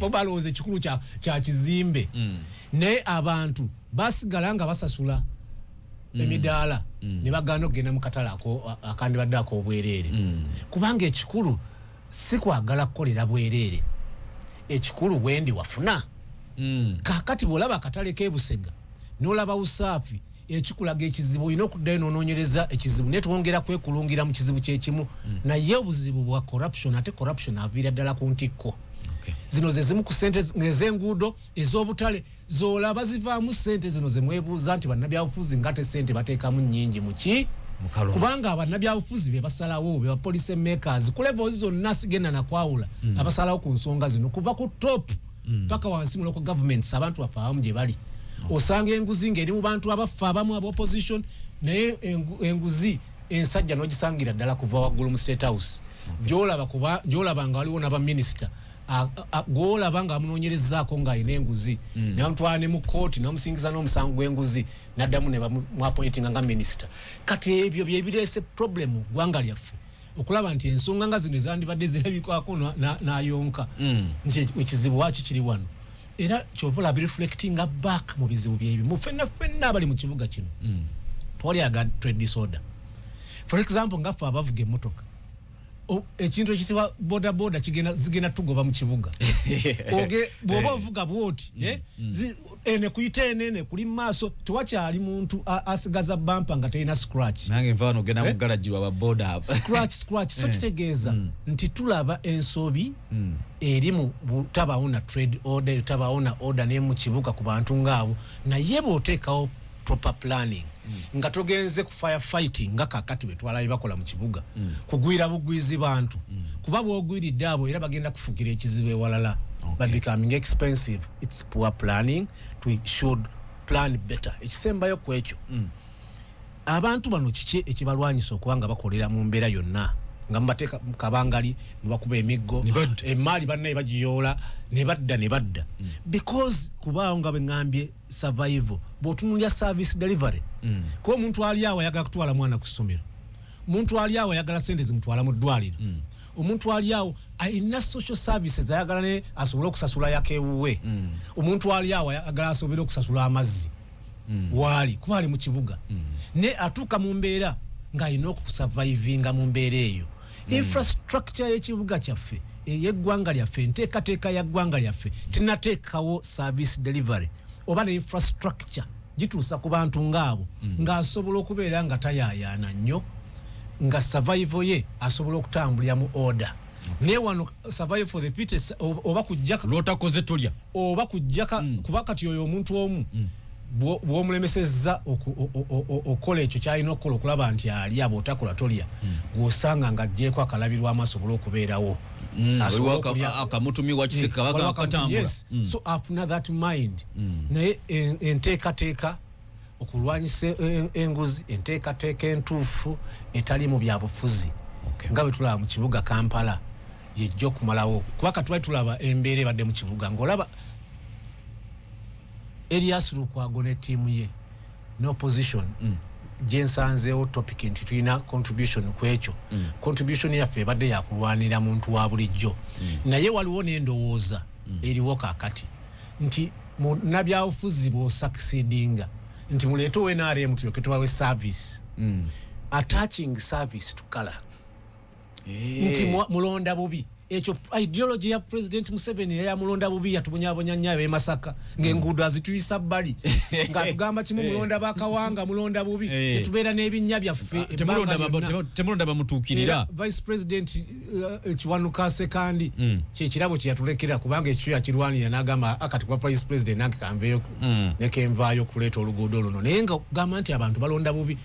Bo balowooza ekikulu kya kizimbe, naye abantu basigala nga basasula emidaala ne bagaana okugenda mu katale akandibadde ak'obwereere, kubanga ekikulu si kwagala kukolera bwereere, ekikulu bwendi wafuna. Kakati bw'olaba akatale k'ebusega n'olaba Usaafi, ekikulaga ekizibu, olina okuddayo n'onoonyereza ekizibu, naye twongera kwekulungira mu kizibu kyekimu. Naye obuzibu bwa corruption, ate corruption aviira ddala ku ntikko. Zino ze zimu ku sente ez'enguudo, ez'obutale, zolaba zivaamu sente zino zemwebuuza nti bannabyabufuzi nga te sente bateekamu nnyingi muki. Mukalulu. Kubanga bannabyabufuzi be basalawo, be ba policy makers ku levels zonna, sigenda nakwawula, abasalawo ku nsonga zino kuva ku top paka wansi mu local governments. Abantu baffe abamu gye bali osanga enguzi ng'eri mu bantu abaffe abamu aba opposition, naye enguzi ensajja n'ogisangira ddala kuva waggulu mu State House, gyolaba kuba gyolaba nga waliwo n'abaminisita gwolaba nga bamunoonyerezaako ng'alina enguzi, ne bamutwala ne mu kooti, ne bamusingiza n'omusango gw'enguzi, n'addamu ne bamuappointinga nga minisita. Kati ebyo byebireese problem mu ggwanga lyaffe, okulaba nti ensonga nga zino ezandibadde zirabikwako n'ayonka nti ekizibu waki kiri wano. Era kyova olaba reflectinga back mu bizibu byebimu ffenna ffenna abali mu kibuga kino. Twali aga trade disorder, for example, ngaffe abavuga emmotoka, ekintu ekitibwa boda boda kigenda zigenda tugoba mu kibuga. Bw'oba ovuga bwoti, eh, ene kuyita enene kuli mu maaso, tewakyali muntu asigaza bumper nga terina scratch. Nange nva wano ogenda mu Eh? garagi waba boda abo. Scratch, scratch. So kitegeeza nti tulaba ensobi eri mu butabawo na trade order, etabawo na order naye mu kibuga ku bantu ngaabo. Naye bw'oteekawo proper planning, nga togenze ku fire fighting nga kakati bwe twalabe bakola mu kibuga, kugwira bugwizi bantu, kuba bw'ogwiridde abo era bagenda kufuukira ekizibu ewalala. But becoming expensive, it's poor planning. We should plan better. Ekisembayo ku ekyo, abantu bano kiki ekibalwanyisa okuba nga bakolera mu mbeera yonna, nga mubateeka mu kabangali, mubakuba emiggo, Ne badda. Emaali bannaye bagiyoola ne badda ne badda, because kubaawo nga bwe ŋŋambye survival. Bw'otunulya service delivery, kuba omuntu ali awo ayagala kutwala mwana ku ssomero, omuntu ali awo ayagala sente zimutwala mu ddwaliro, omuntu ali awo alina social services ayagala ne asobole okusasula yakewuwe, omuntu ali awo ayagala asobole okusasula amazzi waali kuba ali mu kibuga, ne atuuka mu mbeera ng'alina okusurvivinga mu mbeera eyo. Infrastructure y'ekibuga kyaffe, ey'eggwanga lyaffe, enteekateeka ya ggwanga lyaffe tenateekawo service delivery oba ne infrastructure gituusa ku bantu ngaabo, ng'asobola okubeera nga tayaayaana nnyo, nga survival ye asobola okutambulira mu order. Naye wano survival for the fittest, oba kujja lwotakoze tolya. Oba kujjaka, kuba kati oyo omuntu omu bw'omulemesezza okukola ekyo kyalina okukola okulaba nti alya, bw'otakola tolya, gw'osanga ng'aggyeeko akalabirwamu asobole okubeerawo. Asobole Waliwo akamutumi wa Kiseka waliwo baga akamutumi, katambula. Yes. So afuna that mind. Naye enteekateeka okulwanyisa enguzi, enteekateeka entuufu etali mu byabufuzi nga bwe tulaba mu kibuga Kampala, yejja okumalawo, kuba katwali tulaba embeera ebadde mu kibuga ng'olaba Erias Lukwago ne ttiimu ye ne opposition gyensanzeewo topic nti tulina contribution ku ekyo. Contribution yaffe ebadde yakulwanira muntu wa bulijjo, naye waliwo n'endowooza eriwo kaakati nti munnabyabufuzi bw'osucceedinga nti muleete owa NRM tulyoke tubawe service, attaching service to color, nti mulonda bubi. Ekyo ideology ya President Museveni era yamulonda bubi, yatubonyabonya nnyo ab'e Masaka ng'enguudo azituyisa bbali, ng'atugamba kimu, mulonda bakawanga, mulonda bubi. Netubeera n'ebinnya byaffe ebbanga Temulonda lyonna. Temulonda bamutuukirira. Era Vice President Kiwanuka Sekandi kyekirabo kyeyatulekera, kubanga ekyo yakirwanira n'agamba akati kuba Vice President nange kanveeyo nekenvaayo okuleeta oluguudo luno. Naye nga kugamba nti abantu balonda bubi,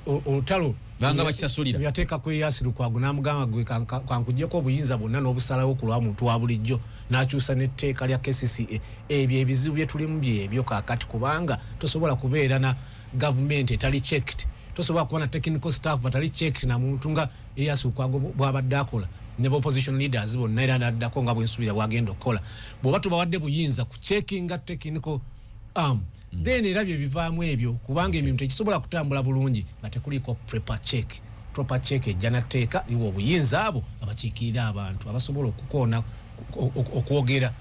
olutalo Banga bakisasulira. yateeka ku Erias Lukwago n'amugamba gwe kankugyeko obuyinza bwonna n'obusalawo ku lwa muntu wa bulijjo, n'akyusa n'etteeka lya KCCA. Ebyo ebizibu bye tulimu byebyo kaakati, kubanga tosobola kubeera na gavumenti etali checked, tosobola kuba na technical staff batali checked na muntu nga Erias Lukwago bw'abadde akola ne ba opposition leaders bonna, era naddako nga bwensuubira bwagenda okukola. Bw'oba tubawadde buyinza ku checkinga technical arm, then era bye bivaamu ebyo, kubanga emirimu tegisobola kutambula bulungi nga tekuliko proper check. Proper check ejja natteeka liwa obuyinza abo abakiikirira abantu abasobola okukoona okwogera.